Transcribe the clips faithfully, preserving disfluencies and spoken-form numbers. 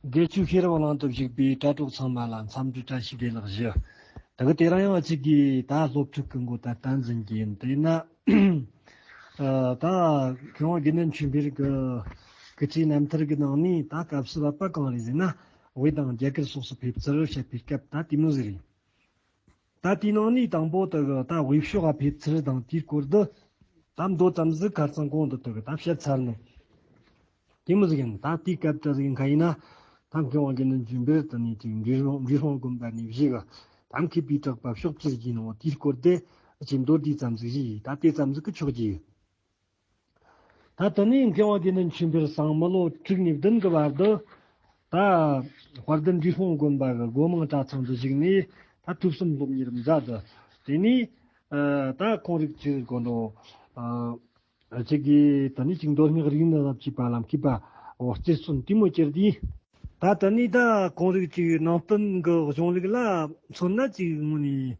དགེ་བཅུའི་ཤེས་རབ་གླིང་དུ་བཞུགས་པའི་དྲ་གྲོགས་ཚང་མ་ལ་འཚམས་འདྲི་བཀྲ་ཤིས་བདེ་ལེགས་ཞུ། ད་གི་དེ་རིང་ཡང་གཅིག་གིས་ད་སློབ་ཕྲུག་གི་མགོ་ད་གཏན་འཛིན་གྱི་ཡིན། དེས་ན། ཨ། ད་མཁས་དབང་དགེ་འདུན་ཆོས་འཕེལ་གྱི་སྐུ་ཚེའི་རྣམ་ཐར་གྱི་ནང་ནས་ད་སྐབས་སུ་བབ་པ་གང་རེད་ཟེར་ན། བོད་དང་རྒྱ་གར་སོགས་སུ་ཕེབས་ཚུལ་བཤད་པའི་སྐབས་ད་དེ་མོ་ཟིག་རེད། ད་དེའི་ནང་ནས་དང་པོ་དེ་གི་ད་དབུས་ཕྱོགས་ལ་ཕེབས་ཚུལ་དང་དེའི་སྐོར་དུ་ད་མདོ་ཙམ་ཟིག་ཁ་རྩང་གོང་དུ་དེ་གི་ད་བཤད་ཚར་ནས། དེ་མོ་ཟིག་ཡིན། ད་དེའི་སྐབས་དེ་ཟིག་ཡིན་ཁ་ཡིན་ན། ད་མཁས་དབང་དགེ་འདུན་ཆོས་འཕེལ་དེ་ནས་ཅིག་འབྲི་སྲོང་འབྲི་སྲོང་དགོན་པ་ནས་བཞེས་གི་ད་མཁས་པའི་གྲགས་པ་ཕྱོགས་བཅུར་རྒྱས་ནོ། དེའི་སྐོར་དེ་ཅིག་མདོར་བསྡུས་ཙམ་ཟིག་བཞེས་ཡིན། ད་དེ་ཙམ་ཟིག་གི་ཆོག་གི་ཡིན། ད་དེ་ནས་མཁས་དབང་དགེ་འདུན་ཆོས་འཕེལ་སང་མི་ལོ་དྲུག་ནས་བདུན་གི་བར་དུ། ད་དཔལ་ལྡན་འབྲི་སྲོང་དགོན་པ་གི་སྒོ་མང་གྲྭ་ཚང་དུ་བཞུགས་ནས་ད་ཐོས་བསམ་སློབ་གཉེར་མཛད་དེ། དེ་ནས་ཨ་ད་ཁོང་རིགས་ཅིག་གོ་འགྲོ། ཨ་ཅིག་གིས་ད་ནི་ཅིག་མདོ་སྔགས་རིག་གནས་ལ་བཅས་པ་ལ་མཁས་པ་འོ་རྩེར་སོན་དེ་མོ་གྱུར་དུས། ད་ད་ནི་ད་ཁོང་རིགས་ཅིག་ནང་བསྟན་གི་གཞུང་ལུགས་ལ་མཚོན་ན་ཅིག་དངོས་ནས།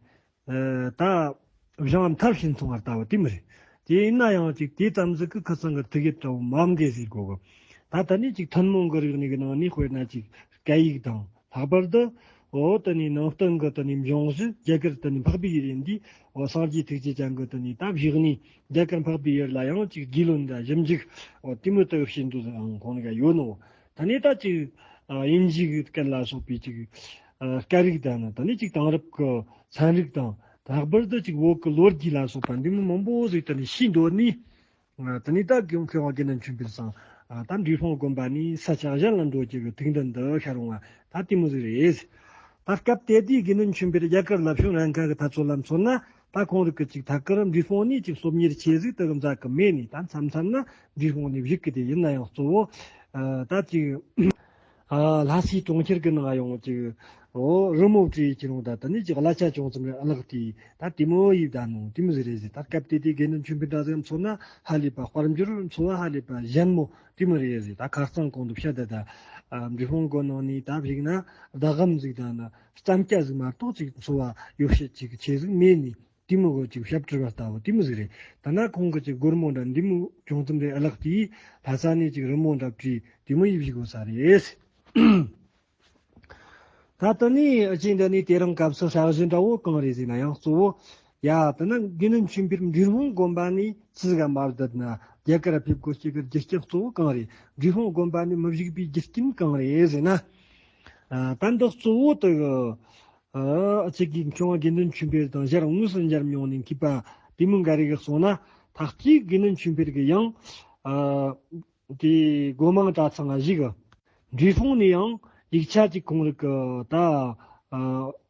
ཨ་ད་གཞུང་མཐར་ཕྱིན་སོང་བ་ལྟ་བུ་དེ་མི་རེད། དེ་ཡིན་ན་ཡང་ཅིག་དེ་ཙམ་ཟིག་གི་ཁ་སང་གི་ཐུགས་ཡིད་འདྲ་བོ་མ་འགལ་ཟེར་གོ་གི་ད་ད་ནི་ཅིག་ཐུན་མོང་གི་རིག་གནས་ཀྱི་ནང་ནས་དཔེར་ན་ཅིག་སྐད་ཡིག་དང་། ལྷག་པར་དུ་འོ་ད་ནི་ནང་བསྟན་གྱི་ད་ནི་འབྱུང་གཞི་རྒྱ་གར་ད་ནི་འཕགས་པའི་ཡུལ་ཡིན་དུས། འོ་སངས་རྒྱས་ཐུགས་རྗེ་ཅན་གྱི་ད་ནི་ད་བཞུགས་གནས་རྒྱ་གར་འཕགས་པའི་ཡུལ་ལ་ཡང་ཅིག་རྒྱུས་ལོན་དང་ཞིབ་འཇུག་འོ་དེ་མོ་ལྟ་བུ་བྱེད་འདོད་ཡང་ཁོང་ནི་ག་ཡོད་ནོ། ད་ནི་ད་ཅིག་ཨ་དབྱིན་ཇི་གི་སྐད་ལ་སོགས་པའི་ཅིག་ཨ་སྐད་རིགས་དང་ནི་ད་ནི་ཅིག་དེང་རབས་ཀྱི་ཚན་རིག་དང་། ལྷག་པར་དུ་ཅིག་བོད་ཀྱི་ལོ་རྒྱུས་ལ་སོགས་པ་འདི་མོ་མང་པོ་ཟིག་ད་ནི་ཤེས་འདོད་ནི། ཨ་ད་ནི་ད་དགེ་མཁས་དབང་དགེ་འདུན་ཆོས་འཕེལ་སང་ཨ་ད་འབྲི་སྲོང་དགོན་པ་ནས་ས་ཆ་གཞན་ལ་འགྲོ་རྒྱུ་གི་ཐུགས་འདུན་འདི་ཤར་འོང་བ་ད་དེ་མོ་ཟིག་རེད། ད་སྐབས་དེ་དུས་དགེ་འདུན་ཆོས་འཕེལ་རྒྱ་གར་ལ་བྱོན་རན་ཁ་གི་ཐག་ཚོད་ལ་མཚོན་ན། ད་ཁོང་རིགས་ཀྱི་ཅིག་ཐད་ཀར་འབྲི་སྲོང་ནས་ཅིག་སློབ་གཉེར་ཆེ་ཟིག་དེ་གི་མཛད་གི་མེད་ནས། ད་མཚམས་མཚམས་ན་འབྲི་སྲོང་ནས་བཞུགས་གི་དེ་ཡིན་ན་ཡང་གཙོ་བོ་ཨ་ད་ཅིག་ཨ་ལྷ་སའི་གྲོང་ཁྱེར་གི་ནང་ཡོང་ཅིག་འོ་རི་མོ་བྲིས་ཀྱི་རུང་ད་ད་ནི་ཅིག་གླ་ཆ་ཅུང་ཙམ་རེ་ཨ་ལགས་དེ་ད་དེ་མོ་ཡིབ་ད་ནོ་དེ་མོ་ཟིག་རེད་ཟེར། ད་སྐབས་དེ་དུས་དགེ་འདུན་ཆོས་འཕེལ་འདྲ་ཟིག་མཚོན་ན་ཧ་ལས་པ་དཔལ་འབྱོར་འཚོ་བ་ཧ་ལས་པ་ཞན་མོ་དེ་མོ་རེད་ཟེར། ད་ཁ་རྩང་གོང་དུ་བཤད་ད་ད་ཨ་འབྲི་སྲོང་དགོན་ནང་ནས་ད་བཞུགས་ན་ཟླ་གམ་ཟིག་ད་ན་སྐམ་སྐྱ་ཟིག་མ་གཏོགས་ཅིག་འཚོ་བ་ཡོ་བྱད་ཅིག་ཆེ་ཟིག་མེད་ནས། དེ་མོ་གི་ཅིག་ཞབས་བྲི་བ་ལྟ་བུ་དེ་མོ་ཟིག་རེད། ད་ན་ཁོང་གི་ཅིག་སྒོར་མོ་འདྲ་འདི་མོ་ཅུང་ཙམ་རེ་ཨ་ལགས་དེས་ལྷ་ས་ནས་ཅིག་རི་མོ་འདྲ་བྲིས་དེ་མོ་ཡིབ་ཞིག་ཡོད་ས་རེད། ད་ལྟ་ནས་ཨ་ཅེ་འདི་ནས་དེ་རིང་སྐབས་སུ་ཧྲ་གཞི་འདྲ་བོ་གང་རེད་ཟེར་ན་ཡང་གཙོ་བོ་ཡ་ད་ན་དགེ་འདུན་ཆོས་འཕེལ་འབྲི་སྲོང་དགོན་པ་ནས་ཅི་ཟིག་ག་མར་བསྡད་ན་རྒྱ་གར་ཕེབས་དགོས་ཀྱི་རྒྱུ་རྐྱེན་གཙོ་བོ་གང་རེད། འབྲི་སྲོང་དགོན་པ་ནས་མི་བཞུགས་པའི་རྒྱུ་རྐྱེན་གང་རེད་ཟེར་ན། ཨ་ད་འདི་གཙོ་བོ་དེ་གི་ཨ་ཅིག་གིས་མཁས་དབང་དགེ་འདུན་ཆོས་འཕེལ་དང་ཞལ་དངོས་སུ་མཇལ་མྱོང་ནས་མཁས་པ་དེ་མོ་འགའ་རེ་གིས་གསུངས་ན། ཐག་གཅིག་དགེ་འདུན་ཆོས་འཕེལ་གྱིས་ཡང་ཨ་དེ་སྒོ་མང་གྲྭ་ཚང་ང་བཞུགས། འབྲི་སྲོང་ནས་ཡང་ཡིག་ཆ་ཅིག་ཁོང་རིགས་ཀྱི་ད་ཨ་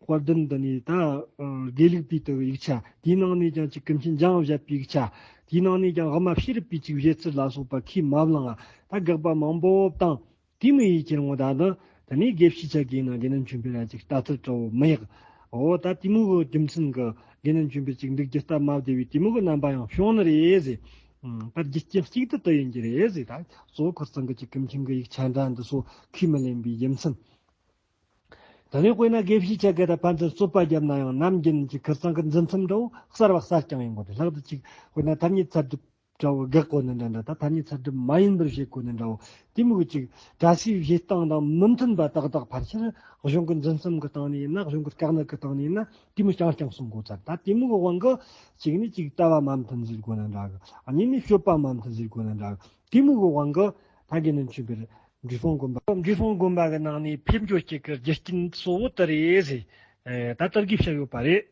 དཔལ་ལྡན་འདི་ནས་ད་ཨ་དགེ་ལུགས་པའི་དུ་ཡིག་ཆ། དེའི་ནང་ནས་ཀྱང་ཅིག་ཀུན་མཁྱེན་འཇམ་དབྱངས་བཞད་པའི་ཡིག་ཆ། དེའི་ནང་ནས་ཀྱང་དབུ་མ་ཤེས་རབ་པའི་ཅིག་བཞེད་ཚུལ་ལ་སོགས་པ་ཁས་མ་བླངས་ད་དགག་པ་མང་པོ་བཏང་། དེ་མོ་ཡིན་ཁྱེར་འོང་ད་ནི་ད་ནི་དགེ་བཤེས་ཆ་གིས་ན་དགེ་འདུན་ཆོས་འཕེལ་ལ་ཅིག་ལྟ་ཚུལ་འདྲ་བོ་མི་ཡག་འོ་ད་དེ་མོ་གི་རྒྱུ་མཚན་གི་དགེ་འདུན་ཆོས་འཕེལ་ཅིག་འདུག་རྒྱུ་སྟབས་མ་བདེ་བའི་དེ་མོ་གི་རྣམ་པ་ཡང་བྱུང་ནི་རེད་ཟེར། ད་རྒྱུ་རྐྱེན་གཅིག་དེ་དེ་ཡིན་གྱི་རེད་ཟེར། ད་གཙོ་བོ་ཁོ་ཚང་གི་ཅིག་ཀུན་མཁྱེན་གི་ཡིག་ཆ་འདྲ་འདི་ཚོ་ཁས་མི་ལེན་པའི་རྒྱུ་མཚན། ད་ནི་དཔེར་ན་དགེ་བཤེས་ཆ་གིས་ད་ཕན་ཚུན་རྩོད་པ་བརྒྱབ་ན་ཡང་ནམ་རྒྱུན་ཅིག་ཁོ་ཚང་གི་འཛིན་མཚམས་འདྲ་བོ་གསར་བ་གསར་རྐྱང་ཡིན་དགོས་ཏེ། ལྷག་ཏུ་ཅིག་དཔེར་ན་ཐ་སྙད་ཚད་གྲུབ་འདྲ་བོ་དགག་དགོས་ནི་འདྲ་འདྲ། ད་ཐ་སྙད་ཚད་གྲུབ་མ་ཡིན་པར་བྱེད་དགོས་ནི་འདྲ་བོ། དེ་མོ་གི་ཅིག་གྲྭ་སའི་བཞེད་སྟངས་དང་མི་མཐུན་པ་ཏག་ཏག་ཕལ་ཆེར་གཞུང་གི་འཛིན་མཚམས་ཀྱི་སྟེང་ནས་ཡིན་ན། གཞུང་གི་དཀའ་གནད་ཀྱི་སྟེང་ནས་ཡིན་ན། དེ་མོ་རྐྱང་རྐྱང་གསུང་དགོས་ཚར། ད་དེ་མོ་གི་དབང་གིས་གཅིག་ནི་ཅིག་ལྟ་བ་མ་མཐུན་ཟེར་དགོས་ན་འདྲ་གི། གཉིས་ནི་སྤྱོད་པ་མ་མཐུན་ཟེར་དགོས་ན་འདྲ་གི། དེ་མོ་གི་དབང་གིས་ད་དགེ་འདུན་ཆོས་འཕེལ་འབྲི་སྲོང་དགོན་པ། འབྲི་སྲོང་དགོན་པ་གི་ནང་ནས་ཕེབས་འགྱོ་རྒྱུ་གི་རྒྱུ་རྐྱེན་གཙོ་བོ་དེ་རེད་ཟེར། ཨེ་ད་ལྟར་གྱིས་བཤད་ཡོད་པ་རེད།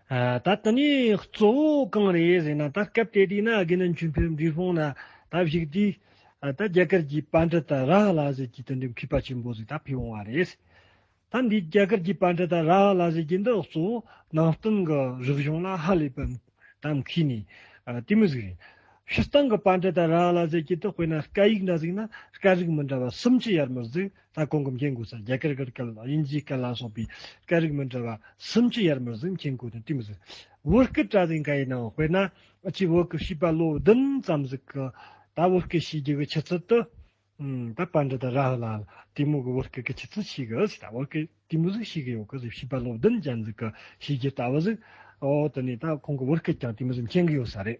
ཨ་ད་དེ་ནས་གཙོ་བོ་གང་རེད་ཟེར་ན། ད་སྐབས་དེ་དུས་ན་དགེ་འདུན་ཆོས་འཕེལ་འབྲི་སྲོང་ན་ད་བཞུགས་དུས། ཨ་ད་རྒྱ་གར་གྱི་པཎྜི་ཏ་ར་ཧུ་ལ་ཟེར་གྱི་དོན་འགྲེམས་མཁས་པ་ཆེན་པོ་ཟིག་ད་ཕེབས་འོང་བ་རེད། ད་འདི་རྒྱ་གར་གྱི་པཎྜི་ཏ་ར་ཧུ་ལ་ཟེར་གྱི་འདི་གཙོ་བོ་ནང་བསྟན་གྱི་རིག་གཞུང་ལ་ཧ་ལས་པའི་ད་མཁས་ནི་ཨ་དེ་མོ་ཟིག་རེད། སྤྱིར་བཏང་གི་པཎྜི་ཏ་ར་ཧུ་ལ་ཟེར་གྱི་འདི་དཔེར་ན་སྐད་ཡིག་འདྲ་ཟིག་ན་སྐད་རིགས་མི་འདྲ་བ་སུམ་ཅུ་ཡར་མར་ཟིག་ད་གོང་གི་མཁྱེན་དགོས་ས། རྒྱ་གར་གི་སྐད། དབྱིན་ཇིའི་སྐད་ལ་སོགས་པའི་སྐད་རིགས་མི་འདྲ་བ་སུམ་ཅུ་ཡར་མར་ཟིག་མཁྱེན་དགོས་དོན་དེ་མོ་ཟིག་བོད་སྐད་འདྲ་ཟིག་ག་ཡིན་ནའང་དཔེར་ན་ཨ་ཅེ་བོད་ཀྱི་བྱིས་པ་ལོ་བདུན་ཙམ་ཟིག་གི་ད་བོད་སྐད་ཤེས་རྒྱུ་གི་ཆུ་ཚད་དེ། ཨུམ། ད་པཎྜི་ཏ་ར་ཧུ་ལ་དེ་མོ་གི་བོད་སྐད་ཀྱི་ཆུ་ཚད་ཤེས་གི་ཟེར། ད་བོད་སྐད་དེ་མོ་ཟིག་ཤེས་གི་ཡོད་གི་ཟེར། བྱིས་པ་ལོ་བདུན་ཅན་ཟིག་གི་ཤེས་རྒྱུ་ལྟ་བུ་ཟིག་འོ་དེ་ནས་ད་ཁོང་གི་བོད་སྐད་ཀྱང་དེ་མོ་ཟིག་མཁྱེན་གི་ཡོད་ས་རེད།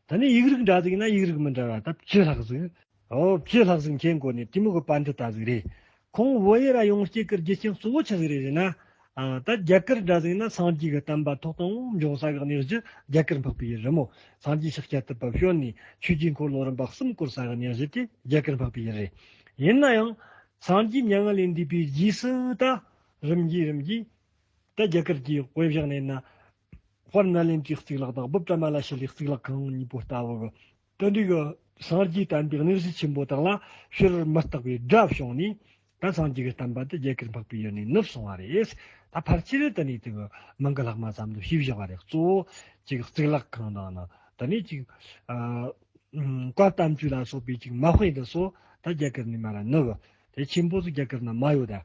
ད་ནི་ཡིག་རིགས་འདྲ་ཟིག་ན་ཡིག་རིགས་མི་འདྲ་བ་ད་བཅུ་ལྷག་ཟིག་ཨོ་ཕྱི་ལྷག་ཟིག་མཁྱེན་གོ་ནས་དེ་མོ་གི་པཎྜི་ཏ་ཟིག་རེད། ཁོང་བོད་ཡུལ་ར་ཡོང་སྐྱེ་གི་རྒྱུ་རྐྱེན་གཙོ་བོ་ཆི་ཟིག་རེད་ཟེར་ན། ཨ་ད་རྒྱ་གར་འདྲ་ཟིག་ན་སངས་རྒྱས་ཀྱི་བསྟན་པ་ཐོག་དང་པོ་འབྱུང་ས་གི་གནས་གཞི་རྒྱ་གར་འཕགས་པའི་ཡུལ་རེད་མོ། སངས་རྒྱས་ཤཱཀྱ་ཐུབ་པ་བྱོན་ནས་ཆོས་ཀྱི་འཁོར་ལོ་རིམ་པ་གསུམ་བསྐོར་ས་གི་གནས་གཞི་དེ་རྒྱ་གར་འཕགས་པའི་ཡུལ་རེད། ཡིན་ན་ཡང་སངས་རྒྱས་མྱ་ངན་ལས་འདས་པའི་རྗེས་སུ་ད་རིམ་གྱིས་རིམ་གྱིས་ད་རྒྱ་གར་གྱི་དཔེ་བཞག་ནས་ན། དཔལ་ནཱ་ལེནྡྲའི་གཙུག་ལག་དང་སྦུབས་གྲྭ་མ་ལ་ཤཱི་ལའི་གཙུག་ལག་ཁང་གཉིས་པོ་ལྟ་བུ་གི། དེ་འདྲའི་གི་སངས་རྒྱས་བསྟན་པའི་གནས་གཞི་ཆེན་པོ་དག་ལ་ཕྱིར་མི་རྟག་པའི་དགྲ་བྱུང་ནས། ད་སངས་རྒྱས་ཀྱི་བསྟན་པ་དེ་རྒྱ་གར་འཕགས་པའི་ཡུལ་ནས་ནུབ་སོང་བ་རེད། ད་ཕལ་ཆེར་དེ་ནས་དེ་གི་མིང་གི་ལྷག་མ་ཙམ་དུ་ཞིབ་བཞག་པ་རེད། གཙོ་བོ་ཅིག་གཙུག་ལག་ཁང་དང་ན་དེ་ནས་ཅིག་ཨ་བཀའ་བསྟན་བཅོས་ལ་སོགས་པའི་ཅིག་མ་དཔེ་འདི་ཚོ་ད་རྒྱ་གར་ནས་མར་ནུབ། དེ་ཆེན་པོ་ཚོ་རྒྱ་གར་ན་མ་ཡོད་ད།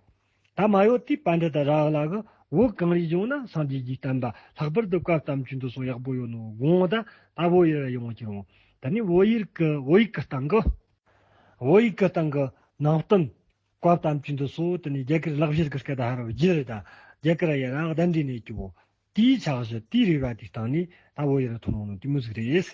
ད་མ་ཡོད་དུས་པཎྜི་ཏ་ར་ཧུ་ལ་གི་བོད་གངས་རིའི་ལྗོངས་ན་སངས་རྒྱས་ཀྱི་བསྟན་པ་ལྷག་པར་དུ་བཀའ་བསྟན་བཅོས་འདི་ཚོ་ཡག་པོ་ཡོད་ནོ་དགོངས་ད། ད་བོད་ཡུལ་ལ་ཡོང་གི་རུང་། ད་ནི་བོད་ཡུལ་གི་བོད་ཡིག་གི་སྟེང་གི་བོད་ཡིག་གི་སྟེང་གི་ནང་བསྟན་བཀའ་བསྟན་བཅོས་འདི་ཚོ་དེ་ནི་རྒྱ་གར་ལག་བཤེར་གི་སྐད་ད་ཧ་རུ་བསྒྱུར་རེད། ད་རྒྱ་གར་ཡ་རང་གདན་འདྲེན་ནས་ཀྱི་བོ། དེའི་ཕྱག་བཞེས་དེའི་རེ་བ་དེའི་སྟེང་ནས་ད་བོད་ཡུལ་ལ་ཐོན་ཡོང་ནོ་དེ་མོ་ཟིག་རེད།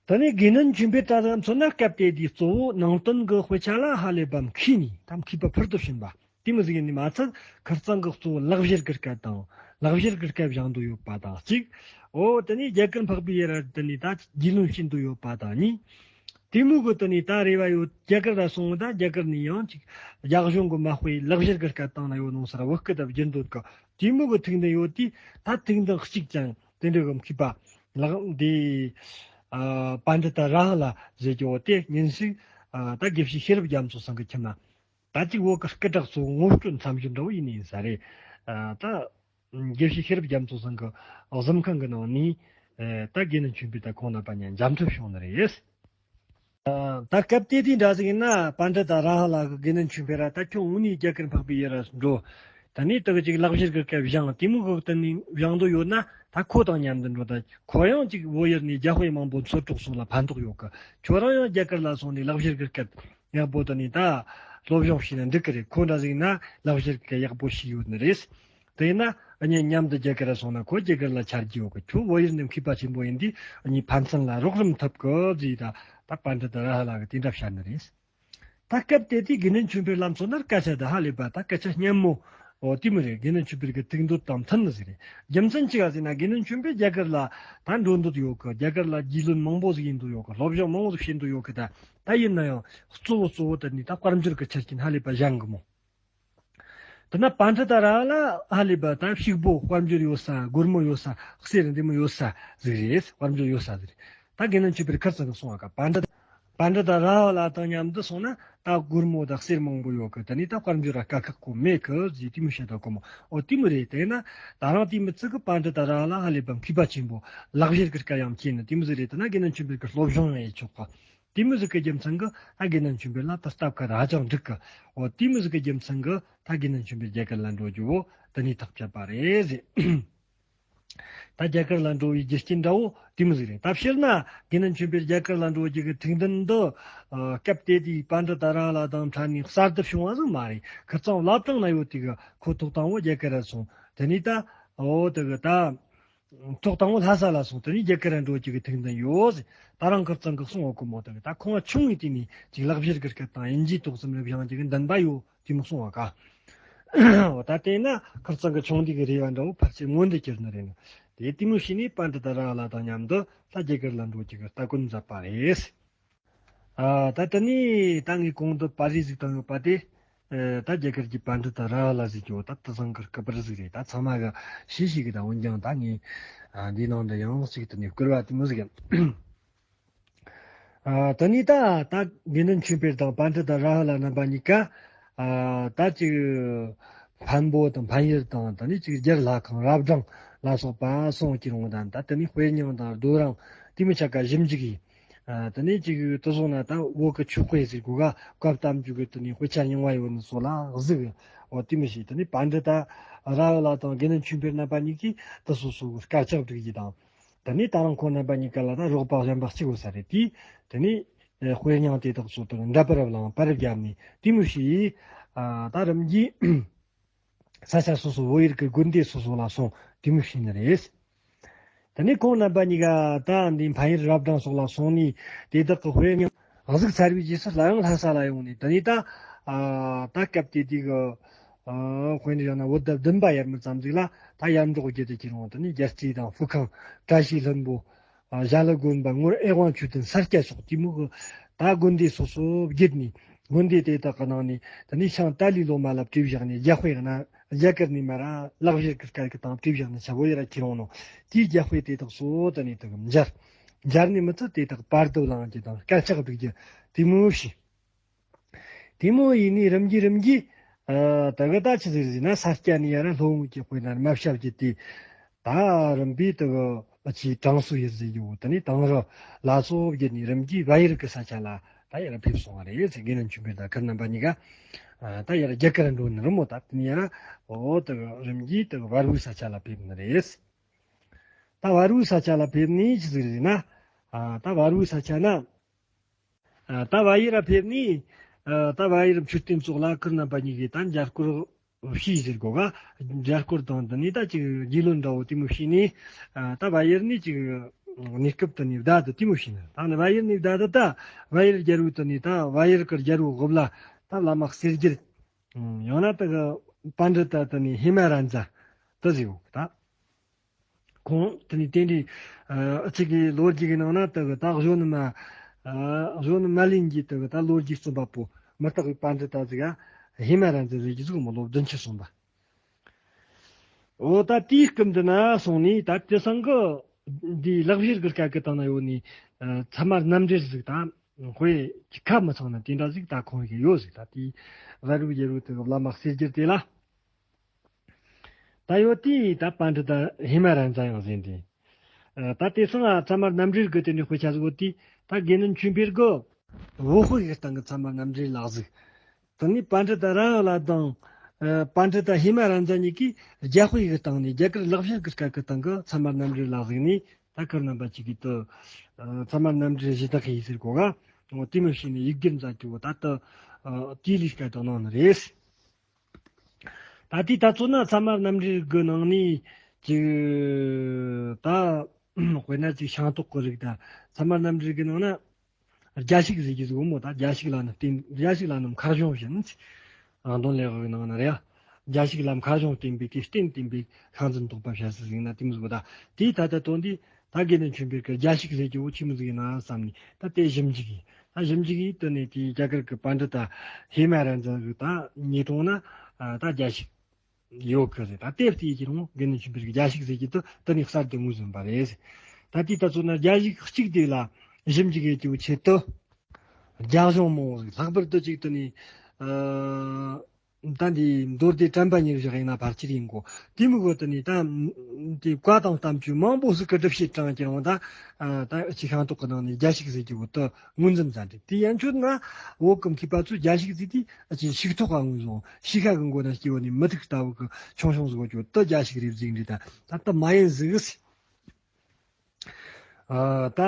ད་ནི་དགེ་འདུན་ཆོས་འཕེལ་ད་ལྟ་མཚོན་ན་སྐབས་དེ་དུས་གཙོ་བོ་ནང་བསྟན་གྱི་དཔེ་ཆ་ལ་ཧ་ལས་པ་མཁས་ནས་ད་མཁས་པ་ཕུལ་དུ་ཕྱིན་པ་དེ་མོ་ཟིག་ཡིན་ནི་མ་ཚད་ཁིར་ཚང་གི་གཙོ་བོ་ལག་བཤེར་གྱི་སྐད་དང་ལག་བཤེར་གྱི་སྐད་སྦྱང་འདོད་ཡོད་པ་དང་གཅིག། འོ་དེ་ནས་རྒྱ་གར་འཕགས་པའི་ཡུལ་ར་དེ་ནས་ད་རྒྱུས་ལོན་བྱེད་འདོད་ཡོད་པ་དང་གཉིས། དེ་མོ་གི་དེ་ནས་ད་རེ་བ་ཡོད། རྒྱ་གར་ལ་སོང་ད་རྒྱ་གར་ནས་ཡང་ཅིག་རྒྱ་གཞུང་གི་མ་དཔེ་ལག་བཤེར་གྱི་སྐད་བཏང་ན་ཡོད་ནོ་སར་བོད་སྐད་ད་བསྒྱུར་འདོད་གི་དེ་མོ་གི་ཐུགས་འདུན་ཡོད་དུས་ད་ཐུགས་འདུན་གཅིག་ཀྱང་། དེ་འདྲ་གི་མཁས་པ་ལག་འདི་ཨ་པཎྜི་ཏ་ར་ཧུ་ལ་ཟེར་གྱི་འོ་དེ་ཉིན་ཞིག་ཨ་ད་དགེ་བཤེས་ཤེས་རབ་རྒྱ་མཚོ་ཚང་གི་ཁྱིམ་ན་ད་ཅིག་བོད་ཀྱི་སྐད་གྲགས་ཚོ་ངོ་སྤྲོད་འཚམས་ཞུ་འདྲ་བོ་ཡིན་ནི་ཡིན་ས་རེད། ཨ་ད་དགེ་བཤེས་ཤེས་རབ་རྒྱ་མཚོ་ཚང་གི་གཟིམ་ཁང་གི་ནང་ནས་ཨ་ད་དགེ་འདུན་ཆོས་འཕེལ་དང་ཁོང་རྣམ་པ་གཉིས་མཇལ་འཕྲད་བྱུང་ནི་རེད། ད་སྐབས་དེ་དུས་འདྲ་ཟིག་ཡིན་ན་པཎྜི་ཏ་ར་ཧུ་ལ་གི་དགེ་འདུན་ཆོས་འཕེལ་ར་ད་ཁྱོད་དངོས་གནས་རྒྱ་གར་འཕགས་པའི་ཡུལ་ར་འགྲོ། ད་ནི་དག་ཅིག་ལག་བཤེར་གི་སྐད་སྦྱང་དེ་མོ་གི་དེ་ནས་སྦྱང་འདོད་ཡོད་ན་ད་ཁོ་དང་མཉམ་དུ་འགྲོ། ད་ཁོ་ཡང་ཅིག་བོད་ཡུལ་ནས་རྒྱ་དཔེ་མང་པོ་འཚོལ་སྒྲུབ་སོགས་ལ་ཕན་ཐོགས་ཡོད་གི། ཁྱོད་རང་ཡང་རྒྱ་གར་ལ་སོང་ནས་ལག་བཤེར་གི་སྐད་ཡག་པོ་དེ་ནས་ད་སློབ་སྦྱོང་བྱས་ན་འགྲིག་གི་རེད། ཁོ་འདྲ་ཟིག་ཡིན་ན་ལག་བཤེར་གི་སྐད་ཡག་པོ་ཤེས་ཡོད་ནི་རེད། དེས་ན་གཉིས་མཉམ་དུ་རྒྱ་གར་ལ་སོང་ན་ཁོ་རྒྱ་གར་ལ་ཆ་རྒྱུས་ཡོད་གི། ཁྱོད་བོད་ཡུལ་ནས་མཁས་པ་ཆེན་པོ་ཡིན་དུས་གཉིས་ཕན་ཚུན་ལ་རོགས་རམ་ཐུབ་གི་ཟེར། ད་ད་པཎྜི་ཏ་ར་ཧུ་ལ་གིས་དེ་འདྲ་བཤད་ནི་རེད། ད་སྐབས་དེ་དུས་དགེ་འདུན་ཆོས་འཕེལ་ལ་མཚོན་ན་སྐད་ཆ་དེ་ཧ་ལས་པ་ད་སྐད་ཆ་སྙན་མོ། འོ་དེ་མོ་རེད། དགེ་འདུན་ཆོས་འཕེལ་གི་ཐུགས་འདོད་དང་མཐུན་ནི་ཟིག་རེད། རྒྱུ་མཚན་ཅི་ག་ཟེར་ན་དགེ་འདུན་ཆོས་འཕེལ་རྒྱ་གར་ལ་ད་འགྲོ་འདོད་ཡོད་གི། རྒྱ་གར་ལ་རྒྱུས་ལོན་མང་པོ་ཟིག་ཡིན་འདོད་ཡོད་གི། སློབ་སྦྱོང་མང་པོ་ཟིག་བྱེད་འདོད་ཡོད་གི། ད་ད་ཡིན་ན་ཡང་གཙོ་བོ་གཙོ་བོ་དེ་ནི་ད་དཔལ་འབྱོར་གི་ཆ་རྐྱེན་ཧ་ལས་པ་སྦྱང་གི་མོ། དེ་ན་པཎྜི་ཏ་ར་ལ་ཧ་ལས་པ་ད་ཕྱུག་པོ་དཔལ་འབྱོར་ཡོད་ས། སྒོར་མོ་ཡོད་ས། གསེར་འདི་མོ་ཡོད་ས་ཟིག་རེད། དཔལ་འབྱོར་ཡོད་ས་ཟིག་རེད། ད་དགེ་འདུན་ཆོས་འཕེལ་ཁིར་ཚང་གི་སོང་བ་ཀ་པཎྜི་ཏ་པཎྜི་ཏ་ར་ལ་དང་མཉམ་དུ་སོང་ན་ད་སྒོར་མོ་དང་གསེར་མང་པོ་ཡོད་གི། ད་ནི་ད་དཔལ་འབྱོར་ར་དཀའ་ཁག་གོ་མེད་གི་ཟེར་དེ་མོ་བཤད་ད་གོ་མོ། འོ་དེ་མོ་རེད། དེ་ན་ད་རང་དེ་མི་ཚིག་གི་པཎྜི་ཏ་ར་ལ་ཧ་ལས་པ་མཁས་པ་ཆེན་པོ་ལག་བཤེར་གི་སྐད་ཡང་མཁྱེན་ནི་དེ་མོ་ཟིག་རེད། དེ་ན་དགེ་འདུན་ཆོས་འཕེལ་གི་སློབ་སྦྱོང་ཡང་ཡེ་ཆོག་གི། དེ་མོ་ཟིག་གི་རྒྱུ་མཚན་གི་ད་དགེ་འདུན་ཆོས་འཕེལ་ལ་ད་སྟབས་ཀ་ཧ་ཅང་འགྲིག་གི། འོ་དེ་མོ་ཟིག་གི་རྒྱུ་མཚན་གི་ད་དགེ་འདུན་ཆོས་འཕེལ་རྒྱ་གར་ལ་འགྲོ་རྒྱུ་བོ་དེ་ནས་ཐག་བཅད་པ་རེད་ཟེར། ད་རྒྱ་གར་ལ་འགྲོ་བའི་རྒྱུ་རྐྱེན་འདྲ་བོ་དེ་མོ་ཟིག་རེད། ད་སྤྱིར་ན་དགེ་འདུན་ཆོས་འཕེལ་རྒྱ་གར་ལ་འགྲོ་རྒྱུ་གི་ཐུགས་འདུན་འདི་ཨ་སྐབས་དེ་དུས་པཎྜི་ཏ་ར་ལ་དང་འཕྲད་ནས་གསར་དུ་བྱུང་བ་ཟིག་མ་རེད། ཁིར་ཚང་བླ་བྲང་ན་ཡོད་དུས་གི་ཁོ་ཐོག་དང་བོ་རྒྱ་གར་ར་སོང་། དེ་ནས་ད་འོ་དེ་གི་ད། ཐོག་དང་པོ་ལྷ་ས་ལ་སོང་། དེ་ནས་རྒྱ་གར་ར་འགྲོ་རྒྱུ་གི་ཐུགས་འདུན་ཡོད་ཟེར། ད་རང་ཁིར་ཚང་གི་གསུང་བ་གོ་མོ་དེ་གི་ད་ཁོང་ཆུང་ངུའི་དུས་ནས་ཅིག་ལག་བཤེར་གི་སྐད་དང་དབྱིན་ཇིའི་ཐོག་རྩོམ་རིག་སྦྱང་རྒྱུ་གི་འདུན་པ་ཡོད་དེ་མོ་གསུང་བ་ཀ། འོ་ད་དེས་ན་ཁིར་ཚང་གི་ཆུང་དུས་ཀྱི་རེ་བ་འདྲ་བོ་ཕལ་ཆེར་མངོན་དུ་གྱུར་ནི་རེད། དེ་དེ་མོ་བྱས་ནས་པཎྜི་ཏ་ར་ལ་དང་མཉམ་དུ་ད་རྒྱ་གར་ལ་འགྲོ་རྒྱུ་གི་སྟ་གོན་མཛད་པ་རེད། ཨ་ད་ད་ནི་ད་ངས་གོང་དུ་པར་རིས་ཟིག་བཏང་ཡོད་པ་དེ། ཨ་ད་རྒྱ་གར་གྱི་པཎྜི་ཏ་ར་ཧ་ལ་ཟེར་གྱི་འོ་ད་དེ་ཚང་གི་སྐུ་པར་ཟིག་རེད། ད་ཚང་མ་གི་ཤེས་ཤེས་གི། ད་འོན་ཀྱང་ད་ངས་ཨ་འདིའི་ནང་དུ་ཡང་ཅིག་ད་ནི་བསྐུར་བ་དེ་མོ་ཟིག་ཡིན། ཨ་ད་ནི་ད་ད་དགེ་འདུན་ཆོས་འཕེལ་དང་པཎྜི་ཏ་ར་ཧ་ལ་རྣམ་པ་གཉིས་ཀ་ཨ་ད་ཅིག་འཕན་པོ་དང་འཕན་ཡུལ་དང་ད་ནི་ཅིག་རྒྱལ་ལྷ་ཁང་རབ་འབྲིང་ལ་སོགས་པ་སོང་གི་རུང་དང་། ད་དེ་ནི་དཔེ་རྙིང་དང་རྡོ་རིང་དེ་མོ་ཆ་ག་ཞིབ་འཇུག་ཡིན། ཨ་དེ་ནས་ཅིག་དེ་སོང་ན་ད་བོད་ཀྱི་ཆོས་དཔེ་ཟེར་གོ་ག་བཀའ་གདམས་རྒྱུད་ཀྱི་དེ་ནས་དཔེ་ཆ་རྙིང་བ་ཡོད་ནི་སོགས་ལ་གཟིགས། འོ་དེ་མོ་ཞིག་དེ་ནས་པཎྜི་ཏ་ར་ཧུ་ལ་དང་དགེ་འདུན་ཆོས་འཕེལ་རྣམ་པ་གཉིས་ཀྱིས་དེ་སོ་སོ་གི་དཀར་ཆག་བསྒྲིགས་ཀྱི་དང་། དེ་ནས་ད་རང་ཁོང་རྣམ་པ་གཉིས་ཀ་ལ་ད་རོགས་པ་གཞན་པ་གཅིག་ཡོད་ས་རེད། དེས་དེ་ནས་དཔེ་རྙིང་དེ་དག་སོགས་དང་འདྲ་པར་བླངས་པར་བརྒྱབ་ནས་དེ་མོ་ཞིག་ཨ་ད་རིམ་གྱིས། ས་ཆ་སོ་སོ་བོད་ཡུལ་གྱི་དགོན་སྡེ་སོ་སོ་ལ་སོང་དེ་མོ་ཞིག་ནི་རེད། དེ་ནས་ཁོང་རྣམ་པ་གཉིས་ཀ་ད་འདི་འཕན་ཡུལ་རབ་འབྲིང་སོགས་ལ་སོང་ནས་དེ་དག་གི་དཔེ་རྙིང་ གཟུགས་ཚར་བའི་རྗེས་སུ་སླར་ཡང་ལྷ་ས་ལ་ཡོང་ནས། དེ་ནས་ད་ཨ་ད་སྐབས་དེ་དུས་ཀྱི་ཨ་དཔེར་ན་བཞག་ན་བོད་ཟླ་བདུན་པ་ཡར་མར་ཙམ་ཟིག་ལ་ད་ཡར་འབྲོག་བརྒྱུད་དེ་ཁྱེར་འོང་། དེ་ནས་རྒྱལ་རྩེ་དང་ཧྥུ་ཁང་། བཀྲ་ཤིས་ལྷུན་པོ། ཨ་ཞྭ་ལུ་དགོན་པ། ངོར་ཨེ་ཝང་ཆོས་ལྡན། ས་སྐྱ་སོགས་དེ་མོ་གི་ད་དགོན་སྡེ་སོ་སོ་བརྒྱུད་ནས། དགོན་སྡེ་དེ་དག་གི་ནང་ནས་དེ་ནས་ཤང་ཏཱ་ལའི་ལོ་མ་ལ་བྲིས་བཞག་ནས། རྒྱ་དཔེ་ཡང་ན་རྒྱ་གར་ནས་མར་ལག་བཞར་གྱི་སྐད་ཀྱི་སྟེང་བྲིས་བཞག་ནས་ཆ་བོ་ཡར་ཁྱེར་འོང་ནོ། དེའི་རྒྱ་དཔེ་དེ་དག་སོ་དེ་ནས་དག་མཇལ། མཇལ་ནས་མི་ཚོ་དེ་དག་བར་དོ་བླངས་རྒྱུ་དང་སྐད་ཆ་སྒྲིག་རྒྱུ་དེ་མོ་བྱས། དེ་མོ་ཡིན་ནི་རིམ་གྱིས་རིམ་གྱིས། ཨ་ད་གི་ད་ཆི་ཟིག་ཟེར་ན། ས་སྐྱ་ནས་ཡར་ལྷོ་ངོས་ཀྱི་དཔེར་ན་རྨ་བྱ་བརྒྱུད་དེ། ད་རིམ་པས་དེ་གི་ཨ་ཆི་དྲང་སྲོང་ཡུལ་ཟེར་རྒྱུ་བོ། དེ་ནས་དང་རི་ལ་སོགས་བརྒྱུད་ནས་རིམ་གྱིས་བལ་ཡུལ་གྱི་ས་ཆ་ལ་ད་ཡར་ཕེབས་སོང་བ་རེད་ཟེར། དགེ་འདུན་ཆོས་འཕེལ་དང་ཁིར་རྣམ་པ་གཉིས་ཀ་ཨ་ད་ཡར་རྒྱ་གར་འགྲོ་ནི་རེད་མོ། ད་དེ་ནས་ཡར་འོ་དེ་གི་རིམ་གྱིས་དེ་གི་བལ་པོའི་ས་ཆ་ལ་ཕེབས་ནི་རེད། ད་བལ་པོའི་ས་ཆ་ལ་ཕེབས་ནས་ཆི་ཟིག་རེད་ཟེར་ན། ཨ་ད་བལ་པོའི་ས་ཆ་ན། ཨ་ད་བལ་ཡུལ་ལ་ཕེབས་ནས། ཨ་ད་བལ་ཡུལ་མཆོད་རྟེན་ཙོགས་ལ་ཁིར་རྣམ་པ་གཉིས་ཀྱིས་ད་མཇལ་སྐོར་བྱས་ཟེར་གོ་ག་མཇལ་སྐོར་དང་དེ་ནས་ད་ཅིག་རྒྱུས་ལོན་འདྲ་བོ་དེ་མོ་བྱས་ནས། ཨ་ད་བལ་ཡུལ་ནས་ཅིག་གནས་སྐབས་དེ་ནས་བསྡད་དེ་དེ་མོ་བྱས་ནས། ད་ནི་བལ་ཡུལ་ནས་བསྡད་དེ། ད་བལ་ཡུལ་རྒྱལ་པོ་དེ་ནས། ད་བལ་ཡུལ་གྱི་རྒྱལ་པོ་འོག་ལ་ད་བླ་མ་གསེར་རྒྱལ། ཡང་ན་ད་གི་པཎྜི་ཏ་དེ་ནས་ཧེ་མ་ར་འཛིན་དེ་ཟིག་ཡོད་གི་ད། ཁོང་དེ་ནས་དེ་འདྲའི་ཨ་ཅིག་གི་ལོ་རྒྱུས་ཀྱི་ནང་ན་དེ་གི་ད་གཞོན་ནུ་མ། ཨ་གཞོན་ནུ་མ་ལན་གྱི་དེ་གི་ད་ལོ་རྒྱུས་རྩོམ་པ་པོ་མི་རྟག་པའི་པཎྜི་ཏ་ཟིག་ཨ་ཧེ་མ་ར་འཛིན་ཟེར་གྱི་ཟིག་མོ། ལོ་བདུན་ཅུ་སོང་བ། འོ་ད་དེའི་སྐབས་འདི་ན་སོང་ནས་ད་དེ་སང་གི་འདི་ལག་བཞར་གི་སྐད་ཀྱི་སྟེང་ན་ཡོད་ནི་ཨ་ཚད་མ་རྣམ་འགྲེལ་ཟིག་ད་དཔེ་ཁ་མི་ཚང་ན་དེ་འདྲ་ཟིག་ད་ཁོང་གི་ཡོད་ཟིག་ད་དེའི་བལ་པོའི་རྒྱལ་པོ་དེ་གི་བླ་མ་གསེར་རྒྱལ་དེ་ལ། ད་ཡོད་དེ་ད་པཎྜི་ཏ་ཧེ་མ་ར་འཛིན་ཡང་ཟེར་ཏེ། ཨ་ད་དེ་སང་ཨ་ཚད་མ་རྣམ་འགྲེལ་གི་དེ་ནས་དཔེ་ཆ་ཟིག་ཡོད་དེ། ད་དགེ་འདུན་ཆོས་འཕེལ་གི་བོད་དཔེ་གི་སྟེང་གི་ཚད་མ་རྣམ་འགྲེལ་ལ་ཟིག་དེ་ནས་པཎྜི་ཏ་ར་ལ་དང་། ཨ་པཎྜི་ཏ་ཧེ་མ་ར་འཛིན་གཉིས་ཀྱིས་རྒྱ་དཔེ་གི་སྟེང་ནས། རྒྱ་གར་ལག་བཞར་གི་སྐད་ཀྱི་སྟེང་གི་ཚད་མ་རྣམ་འགྲེལ་ལ་གཟིགས་ནས། ད་ཁིར་རྣམ་པ་གཅིག་གིས་དུ་ཨ་ཚད་མ་རྣམ་འགྲེལ་གཞི་བདག་ཡིན་ཟེར་གོ་ག་འོ་དེ་མོ་བྱས་ནས་ཡིག་སྒྱུར་མཛད་རྒྱུ་བོ་ད་ལྟ་ཨ་དེའི་ལས་ཀ་དང་གནང་ནི་རེད། ད་དེ་ད་ཚོ་ན་ཚད་མ་རྣམ་འགྲེལ་གི་ནང་ནས་ཅིག་ད་དཔེར་ན་ཅིག་ཤིང་ཏོག་གི་རིགས། ད་ཚད་མ་རྣམ་འགྲེལ་གི་ནང་ན། རྒྱ་ཞིག་ཟེར་གྱི་ཟིག་འོ་མོ། ད་རྒྱ་ཞིག་ལ་ནི་བརྟེན། རྒྱ་ཞིག་ལ་ནི་མཁར་གཞོང་བཞིན། ཨ་མདོ་ལེགས་པའི་ནང་ན་རེད། རྒྱ་ཞིག་ལ་མཁར་གཞོང་བརྟེན་པའི་གི་རྟེན་བརྟེན་པའི་ཤིང་འཛིན་རྟོག་པ་བྱ་སྲིད་ཟིག་ན་དེ་མོ་ཟིག་གོ། ད་དེའི་ད་ལྟ་དོན་འདི་ད་དགེ་འདུན་ཆོས་འཕེལ་གི་རྒྱ་ཞིག་ཟེར་གྱི་འོ་ཆི་མོ་ཟིག་ཡིན་ན་བསམ་ནས། ད་དེ་ཞིབ་འཇུག་གིས། ད་ཞིབ་འཇུག་གིས་དོན་ནས་དེའི་རྒྱ་གར་གི་པཎྜི་ཏ་ཧེ་མ་ར་འཛིན་གི་ད་ཉེ་དྲུང་ན་ཨ་ད་རྒྱ་ཞིག་ཡོད་གི་རེད། ད་དེབ་དེའི་ཀྱི་རུང་དགེ་འདུན་ཆོས་འཕེལ་གྱི་རྒྱ་ཞིག་ཟེར་གྱི་དུ་དེ་ནས་གསར་དུ་ངོས་ཟིན་པ་རེད། ད་དེའི་ད་ཚོ་ན་རྒྱ་ཞིག་གཅིག་དེ་ལ་ཞིབ་འཇུག་ཡེད་རྒྱུའི་ཆེད་དུ། རྒྱ་གཞུང་མང་བོ་ཟིག་ལྷག་པར་དུ་གཅིག་དེ་ནས་ཨ་ད་འདི་མདོ་སྡེ་དྲན་པ་ཉེར་བཞག་ཡིན་ན་ཕལ་ཆེར་ཡིན་གོ། དེ་མི་གོ་དེ་ནས་ད་དེ་བཀའ་དང་བསྟན་བཅོས་མང་པོ་ཟིག་གི་སྒྲུབ་བྱེད་དྲངས་ཀྱི་རུང་། ད་ཨ་ད་ཅིག་ཤིང་ཏོག་གི་ནང་ནས་རྒྱ་ཞིག་ཟེར་གྱི་བོ་དུ། ངོས་འཛིན་མཛད་འདུག་དེ་ཡན་ཆོད་ན་བོད་ཀྱི་མཁས་པ་ཚོས་རྒྱ་ཞིག་ཟེར་དུས་ཨ་ཅེ་ཤིང་ཐོག་ག་ངོས་བཟུང་། ཤིང་ཁ་གི་མགོ་ན་སྐྱེ་བོ་ནི་མུ་ཏིག་ལྟ་བུ་གི་ཆུང་ཆུང་ཟིག་གོ་ཅོ་དུ་རྒྱ་ཞིག་རེད་ཟིག་འདྲི། ད་ད་ལྟ་མ་ཡིན་ཟིག་ཟེར། ཨ་ད་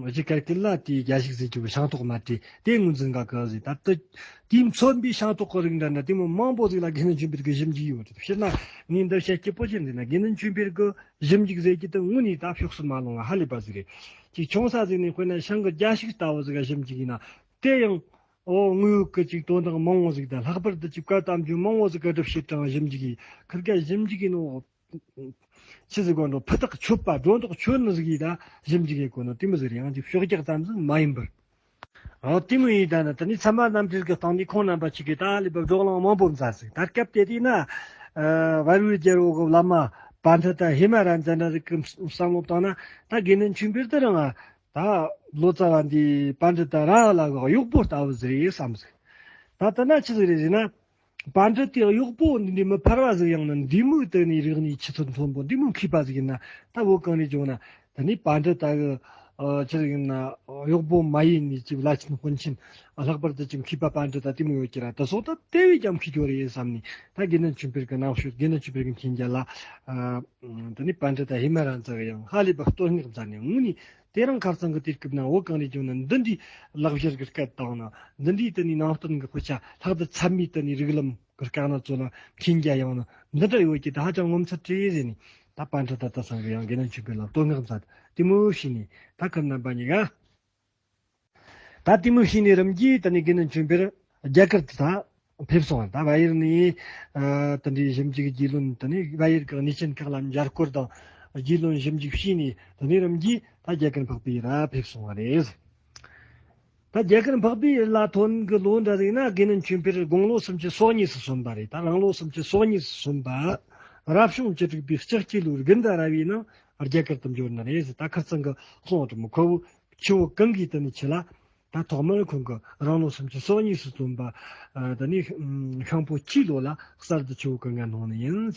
གཞི་གར་དེ་ལ་དེའི་རྒྱ་ཞིག་ཟེར་གྱི་བོ་ཤིང་ཐོག་མ་བྲིས་དེ་ངོས་འཛིན་ག་གི་ཟིག་ད་ལྟ་དེ་མཚོན་པའི་ཤིང་ཐོག་གི་རིགས་འདྲ་འདྲ་དེ་མོ་མང་པོ་ཟིག་ལ་དགེ་འདུན་ཆོས་འཕེལ་གྱི་ཞིབ་འཇུག་ཡོད་རེད། སྤྱིར་ན་ངས་འདི་བཤད་སྐྱིད་པོ་ཅན་ཟེར་ན། དགེ་འདུན་ཆོས་འཕེལ་གྱི་ཞིབ་འཇུག་ཟེར་གྱི་དེ་དངོས་ནས་ད་ཕྱོགས་སུ་མ་ལོང་བ་ཧ་ལས་པ་ཟིག་རེད། ཅིག་ཆུང་ས་ཟིག་ནས་དཔེར་ན་ཤིང་གི་རྒྱ་ཞིག་ལྟ་བུ་ཟིག་ག་ཞིབ་འཇུག་ཡིན་ན། དེ་ཡང་ཨོ་དངོས་ཡོད་ཀྱི་ཅིག་དོན་དག་མང་བོ་ཟིག་དང་། ལྷག་པར་དུ་ཅིག་བཀའ་གདམས་རྒྱུད་མང་བོ་ཟིག་ག་སྒྲུབ་བྱེད་དྲངས་ཞིབ་འཇུག་ཡིན། ཁིར་ཀ་ཞིབ་འཇུག་ཡིན་ནོ། ཆི་ཟིག་གོ་འགྲོ་ཕུ་ཐག་ཆོད་པ། སྒྲོ་འདོགས་ཆོད་ནི་ཟིག་ཡིན། ད་ཞིབ་འཇུག་ཡིན་གོ་ནོ་དེ་མོ་ཟིག་རེད། ཡང་ཅིག་ཕྱོགས་རྒྱག་ཙམ་ཟིག་མ་ཡིན་པར། ཨོ་དེ་མོ་ཡིན། ད་ནི་དེ་ནི་ཚད་མ་རྣམ་འགྲེལ་གྱི་སྟེང་ནས་ཁོང་རྣམ་པ་གཅིག་གིས་ད་ལས་པ་བགྲོ་གླེང་མང་པོ་མཛད་ཟིག་ད་སྐབས་དེ་དུས་ན་ཨ་བལ་པོའི་རྒྱལ་པོ་གི་བླ་མ་པཎྜི་ཏ་ཧེ་མ་ར་འཛིན་འདྲ་ཟིག་གི་བསམ་བློ་བཏང་ན། ད་དགེ་འདུན་ཆོས་འཕེལ་དེ་རང་ཨ་ད་ལོ་ཙཱ་བ་འདི་པཎྜི་ཏ་ར་ལ་གི་གཡོག་པོ་ལྟ་བུ་ཟིག་རེད་བསམ་ཟིག་ད་དེ་ན་ཆི་ཟིག་རེད་ཟེར་ན། པཎྜི་ཏའི་གཡོག་པོ་འདི་འདྲའི་མི་ཕལ་བ་ཟིག། ཡང་ན་འདི་མོ་དེ་ནས་རིག་གནས་ཆུ་ཚད་མཐོན་པོ་འདི་མོ་མཁས་པ་ཟིག་ཡིན་ན། ད་བོད་གངས་རིའི་ལྗོངས་ན་དེ་ནས་པཎྜི་ཏ་གི་ཨ་ཆི་ཟིག་ཡིན་ན་གཡོག་པོ་མ་ཡིན་ནི་ཅིག་བླ་ཆེན་དཔོན་ཆེན་ལྷག་པར་དུ་ཅིག་མཁས་པ་པཎྜི་ཏ་དེ་མོ་ཡོད་ཀྱི་ར། དེ་སོགས་ད་དེ་བས་ཀྱང་མཁས་ཀྱི་རེད་བསམ་ནས། ད་དགེ་འདུན་ཆོས་འཕེལ་གི་རྣམ་དཔྱོད། དགེ་འདུན་ཆོས་འཕེལ་གི་མཁྱེན་རྒྱ་ལ་ཨ་དེ་ནས་པཎྜི་ཏ་ཧེ་མ་ར་འཛིན་གི་ཡང་ཧ་ལས་པ་བསྟོད་བསྔགས་མཛད་ནས། དངོས་ནས་དེ་རིང་ཁ་སང་གི་དུས་སྐབས་ན་བོད་གངས་རིའི་ལྗོངས་ན་འདི་འདྲའི་ལག་བཞར་གྱི་སྐད་དང་ན། འདི་འདྲའི་དེ་ནས་ནང་བསྟན་གྱི་དཔེ་ཆ་ལྷག་ཏུ་ཚད་མའི་དེ་ནས་རིགས་ལམ་གྱི་སྐད་ན་ཚོ་ལ་མཁྱེན་རྒྱ་ཡང་ན་འདི་འདྲ་ཡོད་ཀྱི། ད་ཧ་ཅང་ངོ་མཚར་ཏེ་ཟེར་ནས། ད་པཎྜི་ཏ་དེ་ཚང་གི་ཡང་དགེ་འདུན་ཆོས་འཕེལ་ལ་བསྟོད་བསྔགས་མཛད། དེ་མོ་བྱས་ནས་ད་ཁིར་རྣམ་པ་གཉིས་ཀ་ ད་དེ་མོ་བྱས་ནས་རིམ་གྱིས་དེ་ནས་དགེ་འདུན་ཆོས་འཕེལ་རྒྱ་གར་དུ་ད་ཕེབས་སོང་བ། ད་བལ་ཡུལ་ནས་ཨ་དེ་འདྲའི་ཞིབ་འཇུག་རྒྱུས་ལོན། དེ་ནས་བལ་ཡུལ་གྱི་གནས་ཆེན་ཁག་ལ་མཇལ་སྐོར་དང་རྒྱུས་ལོན་ཞིབ་འཇུག་བྱས་ནས། དེ་ནས་རིམ་གྱིས་ད་རྒྱ་གར་འཕགས་པའི་ཡུལ་ལ་ཕེབས་སོང་བ་རེད། ད་རྒྱ་གར་འཕགས་པའི་ཡུལ་ལ་ཐོན་གྱི་ལོ་འདྲ་ཟིག་ན། དགེ་འདུན་ཆོས་འཕེལ་དགུང་ལོ་སུམ་ཅུ་སོ་གཉིས་སུ་སོན་པ་རེད། ད་རང་ལོ་སུམ་ཅུ་སོ་གཉིས་སུ་སོན་པ། རབ་བྱུང་བཅུ་དྲུག་པའི་ལྕགས་ཀྱི་ལོའི་དགུན་ཟླ་ར་བའི་ནང་རྒྱ་གར་དུ་འབྱོར་ནི་རེད། ད་ཁིར་ཚང་གི་གསུང་དུ་མོ་ཁོ་བོ་ཆུ་བོ་གངྒཱའི་དེ་ནས་ཆུ་ལ་ད་ཐོག་མར་ཁོང་གི་རང་ལོ་སུམ་ཅུ་སོ་གཉིས་སུ་སོན་པ། ཨ་དེ་ནས་ཤིང་ཕོ་སྤྱིའི་ལོ་ལ་གསར་དུ་ཆུ་བོ་གངྒཱ་གནང་ནི་ཡིན།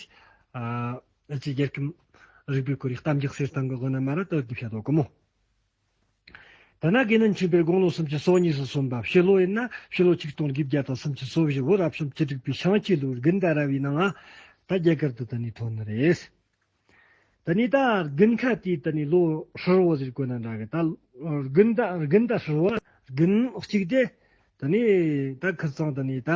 ཨ་ཅི་རྒྱལ་ཁམས་རིག་པའི་ཁོར་ཡུག་གཏམ་རྒྱུད་གསེར་ཐང་གི་དབུ་ན་མ་ར་ཏོག་གི་བཤད་དོ་གི་མོ། ད་ན་དགེ་འདུན་ཆོས་འཕེལ་དགུང་ལོ་སུམ་ཅུ་སོ་གཉིས་སུ་སོན་པ་ཕྱི་ལོ་ཡིན་ན། ཕྱི་ལོ་ཆིག་སྟོང་དགུ་བརྒྱ་དང་སུམ་ཅུ་སོ་བཞི་བོད་རབ་བྱུང་བཅུ་དྲུག་པའི་ཤིང་བྱི་ལོའི་དགུན་ཟླ་ར་བའི་ནང་ང་ད་རྒྱ་གར་དུ་དེ་ནས་ཐོན་ནི་རེད། དེ་ནས་ད་དགུན་ཁ་དེའི་དེ་ནས་ལོ་ཧྲིལ་བོ་ཟེར་དགོས་ན་འདྲ་གི། ད་དགུན་ཟླ་དགུན་ཟླ་ཧྲིལ་བོ་དགུན་གཅིག་དེ། དེ་ནས་ད་ཁིར་ཚང་དེ་ནས་ད་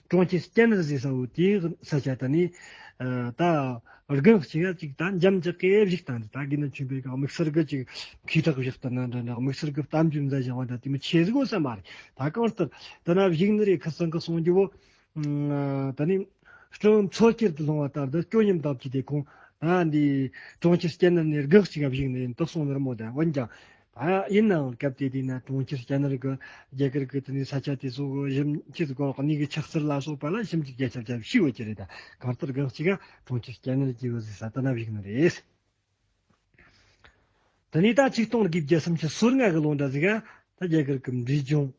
གྲོང་ཁྱེར་སྤྱན་རས་གཟིགས་ས་བོ་དེའི་ས་ཆ་དེ་ནས་ཨ་ད་དགུན་གཅིག་ག་ཅིག་ད་འཇམ་ཅིག་གི་བཞུགས་སྟངས་དེ། ད་དགེ་འདུན་ཆོས་འཕེལ་གི་དམིགས་བསལ་གི་ཅིག་ཁེ་གྲགས་བཞག་ད་ན་འདྲ་འདྲ། དམིགས་བསལ་གི་གཏམ་རྒྱུད་མཛད་བཞག་པ་འདྲ་དེ་མོ་ཆེ་ཟིག་ཡོད་ས་མ་རེད། ད་གང་ལྟར་དེ་ན་བཞུགས་ནི་རེད། ཁིར་ཚང་གི་གསུང་རྒྱུ་བོ། ཨ་དེ་ནས་སྤྲང་བོ་མཚོ་སྐྱེལ་དུ་ལྷུང་བ་ལྟར་དུ་སྐྱོ་ཉམས་དག་གིས་དེ་ཁོང་ད་འདི་གྲོང་ཁྱེར་སྤྱན་རས་ནས་སྒང་གཅིག་ག་བཞུགས་ནས་ཡིན་དུ་གསུངས་ནི་རེད་མོ། ད་འོན་ཀྱང་ད་ཡིན་ནའང་སྐབས་དེ་དུས་ན་གྲོང་ཁྱེར་སྤྱན་རས་གི་རྒྱ་གར་གི་དེ་ནས་ས་ཆ་དེ་ཚོ་གི་ཞིབ་འཇུག་གི་སྒང་གནས་གི་ཆགས་ཚུལ་ལ་སོགས་པ་ལ་ཞིབ་འཇུག་རྒྱ་ཆ་རྒྱ་ཆེ་བོ་ཅིག་རེད། ད་གང་ལྟར་སྒང་གཅིག་ག་གྲོང་ཁྱེར་སྤྱན་རས་ཀྱི་བུ་ཟིག་ས་དེ་ན་བཞུགས་ནི་རེད། དེ་ནས་ད་ཆིག་སྟོང་དགུ་བརྒྱ་སུམ་ཅུ་སོ་ལྔ་གི་ལོ་འདྲ་ཟིག་ག་ད་རྒྱ་གར་གི་འབྲས་ལྗོངས།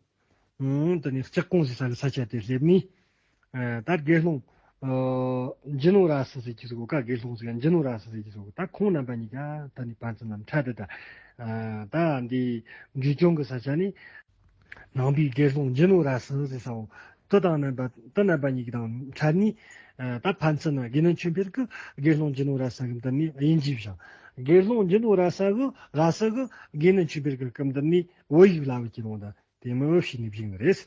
ཨང་། དེ་ནས་ལྕགས་གོང་ཟེར་ས་གི་ས་ཆ་དེ་སླེབས་ནས། ཨ་ད་དགེ་སློང་ཨ་འཇི་ནོ་ར་སི་ཟེར་གྱི་ཟིག་ག་དགེ་སློང་ཟེར་ག་འཇི་ནོ་ར་སི་ཟེར་གྱི་ཟིག་ག་ད་ཁོང་རྣམ་པ་གཉིས་ཀ་ད་ནི་ཕན་ཚུན་ནམ་འཕྲད་དེ། ད་ཨ་ད་འདི་འབྲས་ལྗོངས་གི་ས་ཆ་ནས། ནང་པའི་དགེ་སློང་འཇི་ནོ་ར་སི་ཟེར་ས་བོ་དེ་དང་རྣམ་པ་དེ་རྣམ་པ་གཉིས་ཀྱི་དང་འཕྲད་ནས། ཨ་ད་ཕན་ཚུན་ན་དགེ་འདུན་ཆོས་འཕེལ་གྱིས་དགེ་སློང་འཇི་ནོ་ར་སི་གི་མདུན་ནས་དབྱིན་ཇི་བཞེངས། དགེ་སློང་འཇི་ནོ་ར་སི་གིས་ར་སི་གིས་དགེ་འདུན་ཆོས་འཕེལ་གྱི་སྐུ་མདུན་ནས་བོད་ཡིག་བསླབ་པའི་ཀྱི་ལུང་དང་དེ་མོ་བྱས་ནས་བཞུགས་ནི་རེད།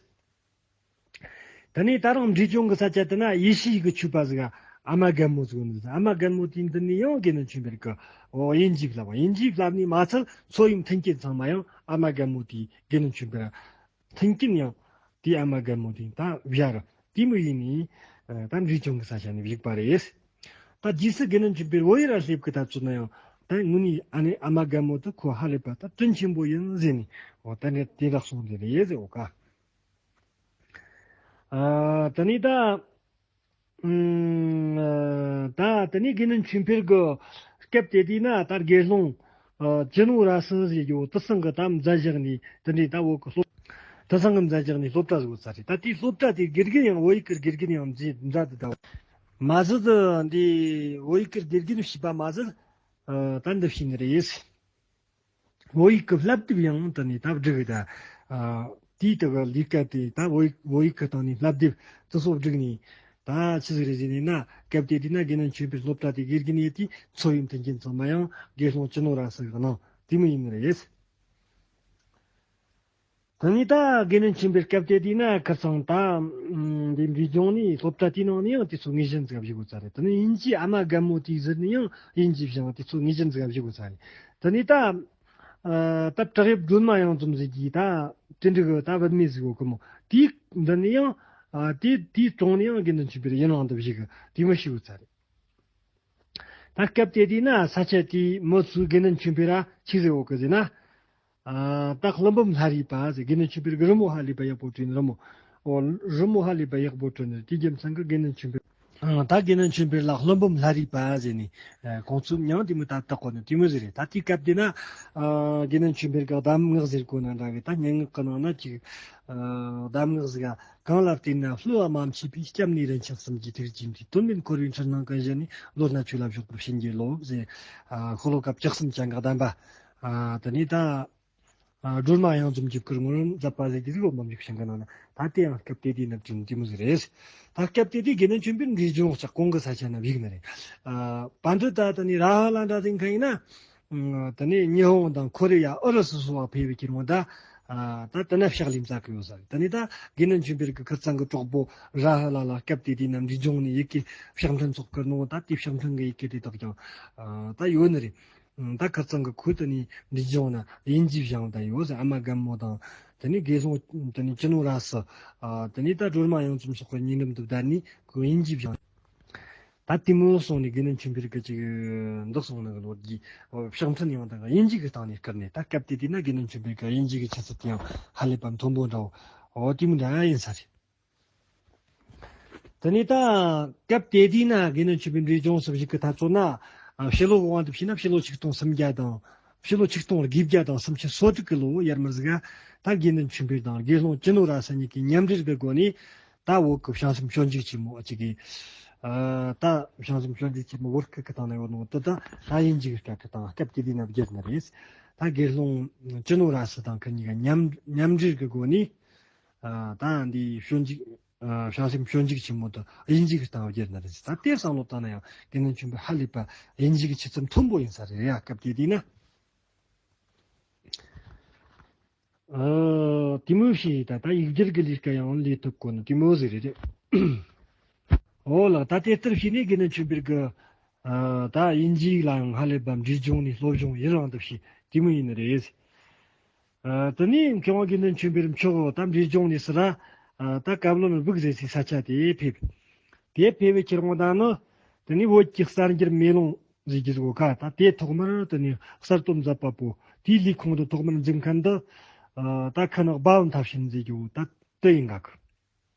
དེ་ནས་ད་རུང་འབྲས་ལྗོངས་ཀྱི་ས་ཆ་དེ་ན་ཡེ་ཤུའི་གི་ཆོས་པ་ཟིག་ག་ཨ་མ་རྒན་མོ་ཟིག་ཡོད་ནི། ཨ་མ་རྒན་མོ་དེའི་མདུན་ནས་ཡང་དགེ་འདུན་ཆོས་འཕེལ་གྱིས་དབྱིན་ཇི་བསླབ་པ། དབྱིན་ཇི་བསླབ་ནས་མ་ཚད་མཚོ་ཡུམ་མཐུན་རྐྱེན་ཚང་མ་ཡང་ཨ་མ་རྒན་མོ་དེས་དགེ་འདུན་ཆོས་འཕེལ་མཐུན་རྐྱེན་ཡང་དེའི་ཨ་མ་རྒན་མོ་དེས་ད་བཞག་ར། དེ་མོ་ཡིན་ནི་ད་འབྲས་ལྗོངས་ཀྱི་ས་ཆ་ནས་བཞུགས་པ་རེད། ད་རྗེས་སུ་དགེ་འདུན་ཆོས་འཕེལ་བོད་ཡུལ་ལ་སླེབས་ཀྱི་ད་ཚོད་ན་ཡང་ད་དངོས་གནས་ཨ་ནེ་ཨ་མ་རྒན་མོ་དེ་ཁོ་ཧ་ལས་པ་ད་དྲིན་ཆེན་པོ་ཡིན་ཟེར་ནས། འོ་ད་ནི་དེ་འདྲ་གསུངས་ནི་རེད་ཟེར། འོ་ཀ། ཨ་ད་ནི་ད་ཨུམ་ད་ད་ནི་དགེ་འདུན་ཆོས་འཕེལ་གྱི་སྐབས་དེ་དུས་ན་ད་དགེ་སློང་ཨ་འཇི་ནོ་ར་སི་ཟེར་རྒྱུ་དེ་ཚང་གི་ད་མཛད་བཞག་ནས། དེ་འདྲའི་ད་བོད་ཀྱི་སློབ་དེ་ཚང་གི་མཛད་བཞག་ནས་སློབ་གྲྭ་ཟིག་ཡོད་ས་རེད། ད་དེའི་སློབ་གྲྭ་དེའི་དགེ་རྒན་ཡང་བོད་ཡིག་གི་དགེ་རྒན་ཡང་མཛད་མཛད་དེ། ད་མ་ཟད་འདི་བོད་ཡིག་གི་དགེ་རྒན་བྱས་པ་མ་ཟད་ཨ་ད་འདི་བྱས་ནི་རེད། བོད་ཡིག་གི་བསླབ་དེབ་ཡང་དེ་ནས་ད་བསྒྲིགས། ད་ཨ་དེའི་དེ་གི་ལས་ཀ་དེ་ད་བོད་ཡིག་བོད་ཡིག་གི་སྟེང་ནས་བསླབ་དེབ་དེ་ཚོ་བསྒྲིགས་ནས། ད་ཆི་ཟིག་རེད་ཟེར་ནས་ན། སྐབས་དེ་དུས་ན་དགེ་འདུན་ཆོས་འཕེལ་སློབ་གྲྭ་དེའི་དགེ་རྒན་ཡིན་དུས་མཚོ་ཡུམ་མཐུན་རྐྱེན་ཚང་མ་ཡང་དགེ་སློང་འཇི་ནོ་ར་སི་གིས་གནང་། དེ་མོ་ཡིན་ནི་རེད། དེ་ནས་ད་དགེ་འདུན་ཆོས་འཕེལ་སྐབས་དེ་དུས་ན་ཁིར་ཚང་ད་འདི་འབྲས་ལྗོངས་ནས་སློབ་གྲྭ་དེའི་ནང་ནས་ཡང་དུས་ཚོད་ངེས་ཅན་ཟིག་ག་བཞུགས་ཡོད་ས་རེད། དེ་ནས་དབྱིན་ཇིའི་ཨ་མ་རྒན་མོ་དེའི་ཟུར་ནས་ཡང་དབྱིན་ཇི་བཞེངས་དུས་ཚོད་ངེས་ཅན་ཟིག་ག་བཞུགས་ཡོད་ས་རེད། དེ་ནས་ད་ཨ་ད་བྲག་གཡབ་སྒྲོལ་མ་གཡང་འཛོམས་ཟེར་གྱི་ད་དེ་འདྲ་གི་ད་བུད་མེད་ཟིག་ཡོད་གི་མོ། དེའི་མདུན་ནས་ཡང་ཨ་དེ་དེའི་དྲུང་ནས་ཡང་དགེ་འདུན་ཆོས་འཕེལ་ཡིད་བློ་དུ་བཞེས་གི་དེ་མོ་ཞིག་ཡོད་ས་རེད། ད་སྐབས་དེ་དུས་ན་ས་ཆ་དེའི་མི་ཚོས་དགེ་འདུན་ཆོས་འཕེལ་ར་ཆི་ཟེར་ཡོད་གི་ཟེར་ན། ཨ་ད་ཀླུ་འབུམ་ལྷ་རིས་པ་ཟེར། དགེ་འདུན་ཆོས་འཕེལ་གྱི་རི་མོ་ཧ་ལས་པ་ཡག་པོ་བྲིས་ནི་རི་མོ། འོ་རི་མོ་ཧ་ལས་པ་ཡག་པོ་བྲིས་ནི་དེའི་རྒྱུ་མཚན་གྱིས་དགེ་འདུན་ཆོས་འཕེལ། ཨ་ད་དགེ་འདུན་ཆོས་འཕེལ་ལ་ཀླུ་འབུམ་ལྷ་རིས་པ་ཟེར་ནས་ཨ་ཁོང་ཚོས་མྱིང་དེ་མོ་ད་བཏགས་གོ་ནི་དེ་མོ་ཟིག་རེད། ད་དེའི་སྐབས་དེ་ན་ཨ་དགེ་འདུན་ཆོས་འཕེལ་གྱི་གདམས་ངག་ཟེར་གོ་ན་འདྲ་གི། ད་སྙན་ངག་གི་ནང་ན་ཅིག་ཨ་གདམས་ངག་ཟིག་ག་གང་ལ་བལྟས་ན་བསླུ་བ་མ་མཆིས་པའི། སྐྱབས་གནས་རིན་ཆེན་གསུམ་གྱི་ཐུགས་རྗེ་ཆེ། དོན་མེད་འཁོར་བའི་འཁྲུལ་སྣང་ཀུན་ཞི་ནས། བློ་སྣ་ཆོས་ལ་ཕྱོགས་པར་བྱིན་གྱིས་རློབས་ཟེར། ཨ་ཤོ་ལོ་ཀ་བཅུ་གསུམ་ཅན་གྱི་གདམས་པ། ཨ་དེ་ནས་ད་ཨ་སྒྲོལ་མ་གཡང་འཛོམས་ཀྱིས་བསྐུར་ངོར་མཛད་པ་ཟེར་གྱི་ཟིག་འོ་འབུམ་ཡིག་ཤིང་གི་ནང་ན། ད་དེ་ཡང་སྐབས་དེ་དུས་ན་བྲིས་ནི་དེ་མོ་ཟིག་རེད། ད་སྐབས་དེ་དུས་དགེ་འདུན་ཆོས་འཕེལ་འབྲས་ལྗོངས་ལྕགས་གོང་གི་ས་ཆ་ན་བཞུགས་ནི་རེད། ཨ་བན་དེ་ད་དེ་ནས་ར་ཧ་ལ་འདྲ་ཟིག་མཁན་ཡིན་ན། ཨ་དེ་ནས་ཉི་ཧོང་དང་ཁོ་རེ་ཡ་ཨུ་རུ་སུ་སོགས་ལ་ཕེབས་པའི་ཁྱེར་འོང་ད། ཨ་ད་དེ་ན་ཕྱག་ལས་མཛད་གི་ཡོད་ས་རེད། དེ་ནས་ད་དགེ་འདུན་ཆོས་འཕེལ་གྱི་ཁིར་ཚང་གི་གྲོགས་པོ་ར་ཧ་ལ་ལ་སྐབས་དེ་དུས་ན་འབྲས་ལྗོངས་ནས་ཡི་གེ་ཕྱག་འཕྲིན་ཚོགས་ཀྱི་ནང་ད་དེའི་ཕྱག་འཕྲིན་གྱི་ཡི་གེ་དེ་དག་ཀྱང་ཨ་ད་ཡོད་ནི་རེད། ད་ཁིར་ཚང་གི་ཁོས་དེ་ནས་འབྲས་ལྗོངས་ན་དབྱིན་ཇི་སྦྱངས་བསྡད་ཡོད་ཟེར། ཨ་མ་རྒན་མོ་དང་དེ་ནས་དགེ་སློང་དེ་ནས་ཅི་ནོ་ར་སི། དེ་ནས་ད་སྒྲོལ་མ་གཡུང་དྲུང་སོགས་ཀྱི་གཉེན་འགྲམ་དུ་བསྡད་ནས་ཁོས་དབྱིན་ཇི་སྦྱངས། ད་དེ་མོ་སོང་ནས་དགེ་འདུན་ཆོས་འཕེལ་གྱི་ཅིག་འདི་སོང་ནི་གི་ལོ་རྒྱུས་ཕྱག་འཕྲིན་ཡང་དག་དབྱིན་ཇི་གི་སྟེང་ནས་བསྐུར་ནས། ད་སྐབས་དེ་དུས་ན་དགེ་འདུན་ཆོས་འཕེལ་གྱི་དབྱིན་ཇི་གི་ཆུ་ཚད་དེ་ཡང་ཧ་ལས་པ་མཐོན་པོ་འདྲ་བོ། འོ་དེ་མོ་འདྲ་ཡིན་ས་རེད། དེ་ནས་ད་སྐབས་དེ་དུས་ན་དགེ་འདུན་ཆོས་འཕེལ་འབྲས་ལྗོངས་སུ་བཞུགས་ཀྱི་ད་ཚོ་ན། ཕྱི་ལོ་གི་དབང་དུ་བྱས་ན་ཕྱི་ལོ་ཆིག་སྟོང་སུམ་བརྒྱ་དང་། ཕྱི་ལོ་ཆིག་སྟོང་དགུ་བརྒྱ་དང་སུམ་ཅུ་སོ་དྲུག་གི་ལོ་ཡར་མར་ཟིག་ག་ད་དགེ་འདུན་ཆོས་འཕེལ་དང་དགེ་སློང་ཅི་ནོ་ར་སི་གཉིས་ཀྱི་མཉམ་འབྲེལ་གྱི་སྒོ་ནས། ད་བོད་ཀྱི་བྱང་སེམས་སྤྱོད་འཇུག་ཆེན་མོ་ཅིག་གིས། ད་བྱང་སེམས་སྤྱོད་འཇུག་ཆེན་མོ་བོད་སྐད་ཀྱི་སྟེང་ན་ཡོད་ནོ་དེ་ད་ད་དབྱིན་ཇི་གི་སྐད་ཀྱི་སྟེང་སྐབས་དེ་དུས་ན་བསྒྱུར་ནི་རེད། ད་དགེ་སློང་ཅི་ནོ་ར་སི་དང་ཁོ་གཉིས་ཀ་མཉམ་མཉམ་འབྲེལ་གྱི་སྒོ་ནས། ད་འདི་སྤྱོད་འཇུག་བྱང་སེམས་སྤྱོད་འཇུག་ཆེན་མོ་དེ་དབྱིན་ཇི་གི་སྟེང་བསྒྱུར་ནི་རེད། ད་དེ་བསམ་བློ་བཏང་ན་ཡང་དགེ་འདུན་ཆོས་འཕེལ་ཧ་ལས་པ་དབྱིན་ཇི་གི་ཆུ་ཚད་མཐོན་པོ་ཡིན་ས་རེད་ཡ། སྐབས་དེ་དུས་ན། ཨ། དེ་མོ་ཞིག་ད་ལྟ་ཡིག་སྒྱུར་གྱི་ལས་ཀ་ཡང་ལས་ཐུབ་གོ་ནི་དེ་མོ་ཟིག་རེད། འོ་ལགས། ད་དེ་ལྟར་བྱས་ནས་དགེ་འདུན་ཆོས་འཕེལ་གྱི། ཨ། ད་དབྱིན་ཇི་ལ་ཡང་ཧ་ལས་པ་འབྲས་ལྗོངས་ནས་སློབ་སྦྱོང་ཡུན་རིང་དུ་བྱས་དེ་མོ་ཡིན་ནི་རེད། ཨ། དེ་ནས་མཁས་དབང་དགེ་འདུན་ཆོས་འཕེལ་མཆོག་ད་འབྲས་ལྗོངས་ནས་ཟེར་ར། ཨ། ད་ཀབ་ལོན་སྦུག་ཟེར་སའི་ས་ཆ་དེ་ཕེབས། དེ་ཕེབས་པའི་ཁྱེར་འོང་ད་ནི། དེ་ནས་བོད་ཀྱི་གསར་འགྱུར་མེ་ལོང་ཟེར་གྱི་ཟིག་ག་ད་དེ་ཐོག་མར་དེ་ནས་གསར་གཏོད་མཛད་པ་པོ་དེའི་ལས་ཁུངས་དེ་ཐོག་མར་འཛིན་མཁན་དེ། ཨ། ད་ཁ་ནག་སྦ་བུན་ཐར་ཕྱིན་ཟེར་གྱི་འོ་ད་དེ་ཡིན་ག་གི།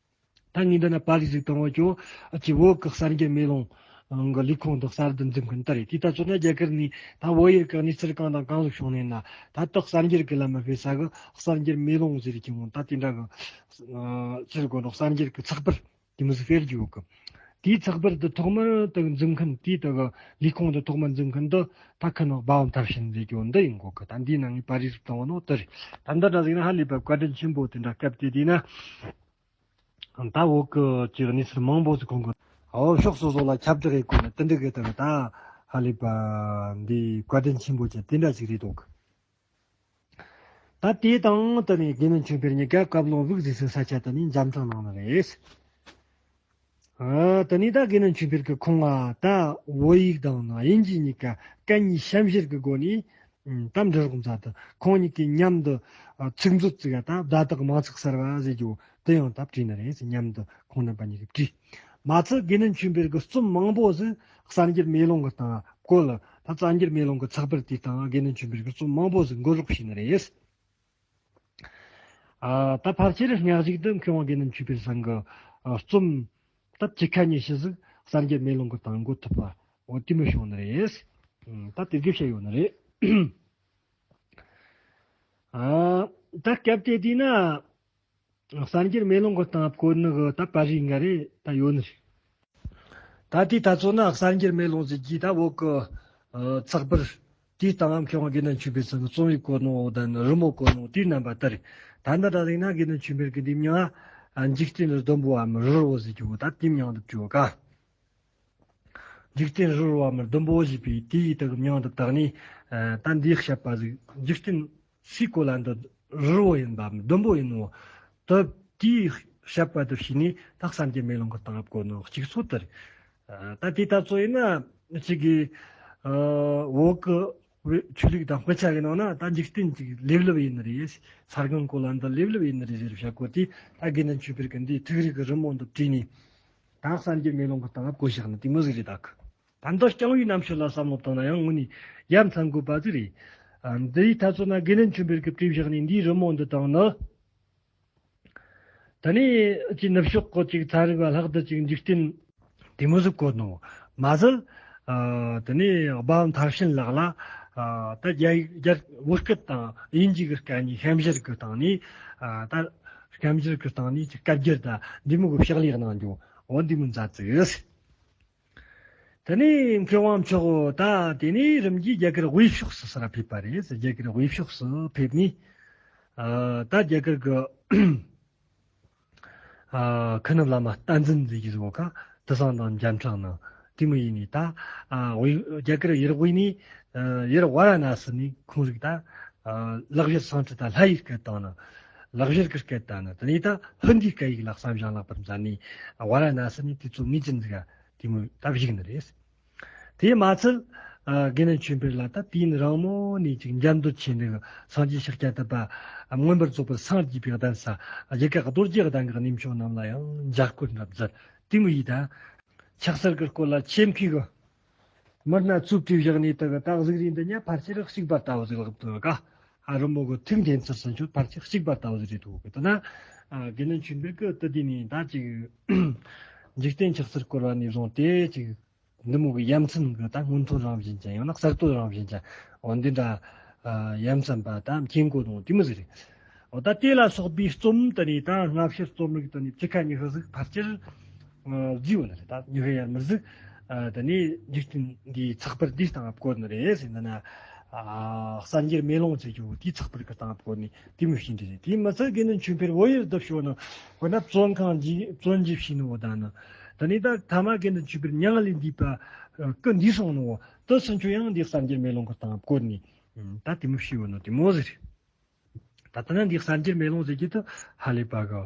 ད་ངས་འདི་ན་པར་རིས་ཟིག་བཏང་བ་ཀྱོ། ཨ་ཅི་བོད་ཀྱི་གསར་འགྱུར་མེ་ལོང་གི་ལས་ཁུངས་དེ་གསར་དུ་འཛིན་མཁན་དེ་རེད། དེ་ད་ཚོ་ན་རྒྱ་གར་ནས་ད་བོད་ཡུལ་གི་གནས་ཚུལ་གང་དང་གང་ཟིག་བྱུང་ནས་ན། ད་ལྟ་གསར་འགྱུར་གི་ལམ་མ་ཕེབས་ས་གི་གསར་འགྱུར་མེ་ལོང་ཟེར་གྱི་འོ་ད་དེ་འདྲ་གི། ཨ། ཟེར་དགོས་ནོ་གསར་འགྱུར་གི་ཚགས་པར། དེ་མོ་ཟིག་སྤེལ་རྒྱུ་ཡོད་གི། དེའི་ཚགས་པར་དེ་ཐོག་མར་དེ་འཛིན་མཁན་དེའི་དེ་གི་ལས་ཁུངས་དེ་ཐོག་མར་འཛིན་མཁན་དེ་ད་ཁ་ནག་སྦ་བུན་ཐར་ཕྱིན་ཟེར་རྒྱུ་འདི་ཡིན་གོ་གི། ད་འདིའི་ནང་ངས་པར་རིས་བཏང་བ་ནོ་དེ་རེད། ད་འདི་འདྲ་ཟིག་ན་ཧ་ལས་པ་བཀའ་དྲིན་ཆེན་པོ་དེ་འདྲ་སྐབས་དེ་དུས་ན། ད་བོད་ཀྱི་ཅིག་གནས་ཚུལ་མང་པོ་ཟིག་ཁོང་གི་འོ་ཕྱོགས་སོ་སོ་ལ་ཁྱབ་བསྒྲགས་ཡེད་གོ་ནི་དེ་འདྲ་གི་དེ་གི་ད་ཧ་ལས་པ་འདི་བཀའ་དྲིན་ཆེན་པོ་ཅན་དེ་འདྲ་ཟིག་རེད་འདུག། ད་དེ་དང་དེ་ནས་དགེ་འདུན་ཆོས་འཕེལ་གཉིས་ཀ་ཀབ་ལོང་སྦུག་ཟེར་སའི་ས་ཆ་དེ་ནས་འཇམ་ཐང་གནང་ནི་རེད། ཨ། དེ་ནས་ད་དགེ་འདུན་ཆོས་འཕེལ་གྱི་ཁོང་ང་ད་བོད་ཡིག་དང་ན་དབྱིན་ཇི་གཉིས་ཀ་སྐད་གཉིས་གཤམ་བཞེར་གྱི་སྒོ་ནས། ཨ། ད་འབྲི་རོགས་མཛད་དེ་ཁོང་གཉིས་ཀྱིས་མཉམ་དུ། ཨ། ཚིག་མཛོད་ཅིག་ག་ད་བརྡ་དག་མང་ཚིག་གསར་བ་ཟེར་རྒྱུ་དེ་ཡང་ད་བྲིས་ནི་རེད་ཟེར། མཉམ་དུ་ཁོང་རྣམ་པ་གཉིས་ཀྱིས་བྲིས། མ་ཚད་དགེ་འདུན་ཆོས་འཕེལ་གྱི་རྩོམ་མང་པོ་ཟིག་གསར་འགྱུར་མེ་ལོང་གི་སྟེང་བཀོད་ལ། ད་གསར་འགྱུར་མེ་ལོང་གི་ཚགས་པར་དེའི་སྟེང་དགེ་འདུན་ཆོས་འཕེལ་གྱི་རྩོམ་མང་པོ་ཟིག་འགོད་རོགས་བྱས་ནི་རེད། ཨ། ད་ཕལ་ཆེར་སྔ་གཞུག་ཏུ་མཁས་དབང་དགེ་འདུན་ཆོས་འཕེལ་ཚང་གི། ཨ། རྩོམ་ད་བཅུ་ཁ་ཉི་ཤུ་ཟིག་གསར་འགྱུར་མེ་ལོང་གི་སྟེང་འགོད་ཐུབ་པ་འོ་དེ་མོ་བྱུང་ནི་རེད། ཨ། ད་དེ་གི་བཤད་ཡོད་ནི་རེད། ཨ། ད་སྐབས་དེ་དུས་ན། གསར་འགྱུར་མེ་ལོང་གི་སྟེང་བཀོད་ནི་གི་ད་པར་རིས་འགའ་རེ་ད་ཡོད་ནི་རེད། ད་དེ་ད་ཚོ་ན་གསར་འགྱུར་མེ་ལོང་ཟེར་གྱི་ད་བོད་གི། ཨ། ཚགས་པར་དེའི་སྟེང་མཁས་དབང་དགེ་འདུན་ཆོས་འཕེལ་ཚང་གི་རྩོམ་ཡིག་བཀོད་ནོ་དང་རི་མོ་བཀོད་ནོ་དེའི་རྣམ་པ་ལྟར། ད་འདི་འདྲ་ཟིག་ན་དགེ་འདུན་ཆོས་འཕེལ་གྱི་འདི་མྱིང་ང་འཇིག་རྟེན་ལ་ཟླུམ་པོའམ་རི་བོ་ཟེར་རྒྱུ་ད་དེའི་མྱིང་དུ་བྲིས་ཡོད་ག། འཇིག་རྟེན་རི་བོའམ་ཟླུམ་པོ་ཞེས་པའི་དེའི་དག་མྱིང་དུ་བཏགས་ནས། ཨ། ད་འདིའི་བཤད་པ་ཟིག་འཇིག་རྟེན་སའི་གོ་ལ་འདི་རི་བོ་ཡིན་པའམ་ཟླུམ་པོ་ཡིན་ནོ། ད་དེའི་བཤད་པ་དེ་བྱས་ནས་ད་གསར་འགྱུར་མེ་ལོང་གི་སྟེང་བཀོད་ནོ་གཅིག་ཚོ་དེ་རེད། ཨ། ད་དེ་ད་ཚོ་ཡིན་ན་གཅིག་གིས། ཨ། བོད་གི་ཆོས་ལུགས་དང་དཔེ་ཆ་གི་ནང་ན་ད་འཇིག་རྟེན་གཅིག་ལེབ་ལེབ་ཡིན་ནི་རེད། ས་སྒང་གོ་ལ་འདི་ལེབ་ལེབ་ཡིན་ནི་རེད་ཟེར་བཤད་གོ་དེ་ད་དགེ་འདུན་ཆོས་འཕེལ་གྱི་འདིའི་ཐུགས་རིག་གི་རི་མོ་འདི་བྲིས་ནས། ད་གསར་འགྱུར་མེ་ལོང་གི་སྟེང་བཀོད་བཞག་ནི་དེ་མོ་ཟིག་རེད་ད་གི། ད་འདི་རྐྱང་བའི་རྣམ་དཔྱོད་ལ་བསམ་བློ་བཏང་ན་ཡང་དངོས་ནས་ཡ་མཚན་དགོས་པ་ཟིག་རེད། ཨ། འདིའི་ད་ཚོ་ན་དགེ་འདུན་ཆོས་འཕེལ་གྱིས་བྲིས་བཞག་ནས་འདིའི་རི་མོ་འདི་དང་ནི། ད་ནི་ཅིག་ནུབ་ཕྱོགས་གི་ཅིག་ཚན་རིག་པ་ལྷག་ཏུ་ཅིག་འཇིག་རྟེན་དེ་མོ་ཟིག་བཀོད་ནོ་མ་ཟད། ཨ། ད་ནི་སྦ་བུན་ཐར་ཕྱིན་ལགས་ལ། ཨ། ད་རྒྱ་ཡིག་རྒྱ་བོད་སྐད་དང་དབྱིན་ཇི་གི་སྐད་གཉིས་གཤམ་བཞེར་གི་སྟེང་ནས། ཨ། ད་གཤམ་བཞེར་གི་སྟེང་ནས་ཅིག་སྐད་སྒྱུར་ད་འདི་མོ་གི་ཕྱག་ལས་གནང་རྒྱུ་འོ་འདི་མོ་མཛད་ཙིག། དེ་ནས་མཁས་དབང་མཆོག་ད་དེ་ནས་རིམ་གྱིས་རྒྱ་གར་དབུས་ཕྱོགས་སུ་ཟེར་ར་ཕེབས་པ་རེད། རྒྱ་གར་དབུས་ཕྱོགས་སུ་ཕེབས་ནས། ཨ། ད་རྒྱ་གར་གི། ཨ། མཁན་ནུབ་བླ་མ་བསྟན་འཛིན་ཟེར་གྱི་ཟིག་ག་དེ་ཚང་དང་འཇམ་ཕྲག་ནང་དེ་མོ་ཡིན་ནས་ད། ཨ། དབུས་རྒྱ་གར་ཡུལ་དབུས་ནས། ཨ། ཡུལ་ཝཱ་ར་ཎ་སི་ནས་ཁོང་རིགས་ད། ཨ། ལེགས་སྦྱར་སཾ་སྐྲྀ་ཏ་ལྷ་ཡི་སྐད་བཏང་ནི། ལེགས་སྦྱར་གྱི་སྐད་བཏང་ནི་དེ་ནས་ད་ཧིན་དིའི་སྐད་ཡིག་ལ་བསམ་བཞིན་ལེགས་པར་མཛད་ནས་ཝཱ་ར་ཎ་སི་ནས་དུས་ཚོད་ངེས་ཅན་ཟིག་ག་དེ་མོ་ད་བཞུགས་ནི་རེད། དེ་མ་ཚད། ཨ། དགེ་འདུན་ཆོས་འཕེལ་ལ་ད་དུས་ཡུན་རིང་མོ་ནས་ཅིག་འགྱུར་འདོད་ཆེ་འདུག་སངས་རྒྱས་ཤཱཀྱ་ཐུབ་པ་མངོན་པར་རྫོགས་པར་སངས་རྒྱས་པའི་གདན་ས། རྒྱ་གར་རྡོ་རྗེ་གདན་གྱི་གནས་མཆོག་རྣམས་ལ་ཡང་མཇལ་སྐོར་འདྲ་མཛད། དེ་མོ་ཡིན་ད། ཕྱག་འཚལ་གྱི་སྐོར་ལ་ཆེ་མཁས་གི་མི་སྣ་རྩོད་པའི་བཞག་ནས་དུ་གི་ད་གཟུགས་རིས་འདི་ཉ་ཕལ་ཆེར་གཅིག་པ་ལྟ་བུ་ཟིག་ལག་ཏུ་ག་ཨ་རི་མོ་གི་ཐུགས་འགན་ཚུལ་སུ་མཆོད་ཕལ་ཆེར་གཅིག་པ་ལྟ་བུ་ཟིག་རེད་འདུག་གི། དེ་ན་ཨ་དགེ་འདུན་ཆོས་འཕེལ་གི་དུ་དེ་ནས་ད་ཅིག་འཇིག་རྟེན་ཕྱག་འཚལ་སྐོར་བ་ནས་བཟུང་སྟེ་ཅིག་འདི་མོ་གི་ཡ་མཚན་གི་ད་སྔོན་ཐོན་རང་བཞིན་ཅན་ཡང་ན་གསར་གཏོད་རང་བཞིན་ཅན། འོ་འདི་འདྲ་ཨ་ཡ་མཚན་པ་ད་མཁྱེན་གོ་དང་དེ་མོ་ཟིག་རེད། འོ་ད་དེ་ལ་སོགས་པའི་རྩོམ་དུ་ནས་ད་སྔ་ཕྱི་རྩོམ་རིག་དུ་ནས་བཅུ་ཁ་ཉི་ཤུ་ཟིག་ཕལ་ཆེར་ཨ་བརྫིས་ཡོད་ནི་རེད། ད་ཉི་ཤུ་ཡར་མར་ཟིག་ཨ་དེ་ནས་འཇིག་རྟེན་འདིའི་ཚགས་པར་འདིའི་སྟེང་བཀོད་ནི་རེད་ཟེར། འདི་ན་ཨ་གསར་འགྱུར་མེ་ལོང་ཟེར་རྒྱུ་དེའི་ཚགས་པར་གི་སྟེང་བཀོད་ནི་དེ་མོ་ཞིག་འདི་རེད། དེ་མི་ཚད་དགེ་འདུན་ཆོས་འཕེལ་བོད་ཡུལ་བསྡུ་ཞོ་ནི་དཔེར་ན་བཙོན་ཁང་འཇིག་བཙོན་འཇུག་བྱས་ནི་འོ་ད་ནི། དེ་ནས་ད་ཐ་མ་དགེ་འདུན་ཆོས་འཕེལ་མྱང་ལས་འདས་པ་སྐུ་འདས་སོང་ནི་འོ་དེ་ཚུན་ཆོད་ཡང་འདི་གསར་འགྱུར་མེ་ལོང་གི་སྟེང་བཀོད་ནི་ད་དེ་མོ་ཞིག་ཡོད་ནི་དེ་མོ་ཟིག་རེད། ད་ལྟ་ན་འདི་གསར་འགྱུར་མེ་ལོང་ཟེར་གྱི་དུ་ཧ་ལས་པ་གི་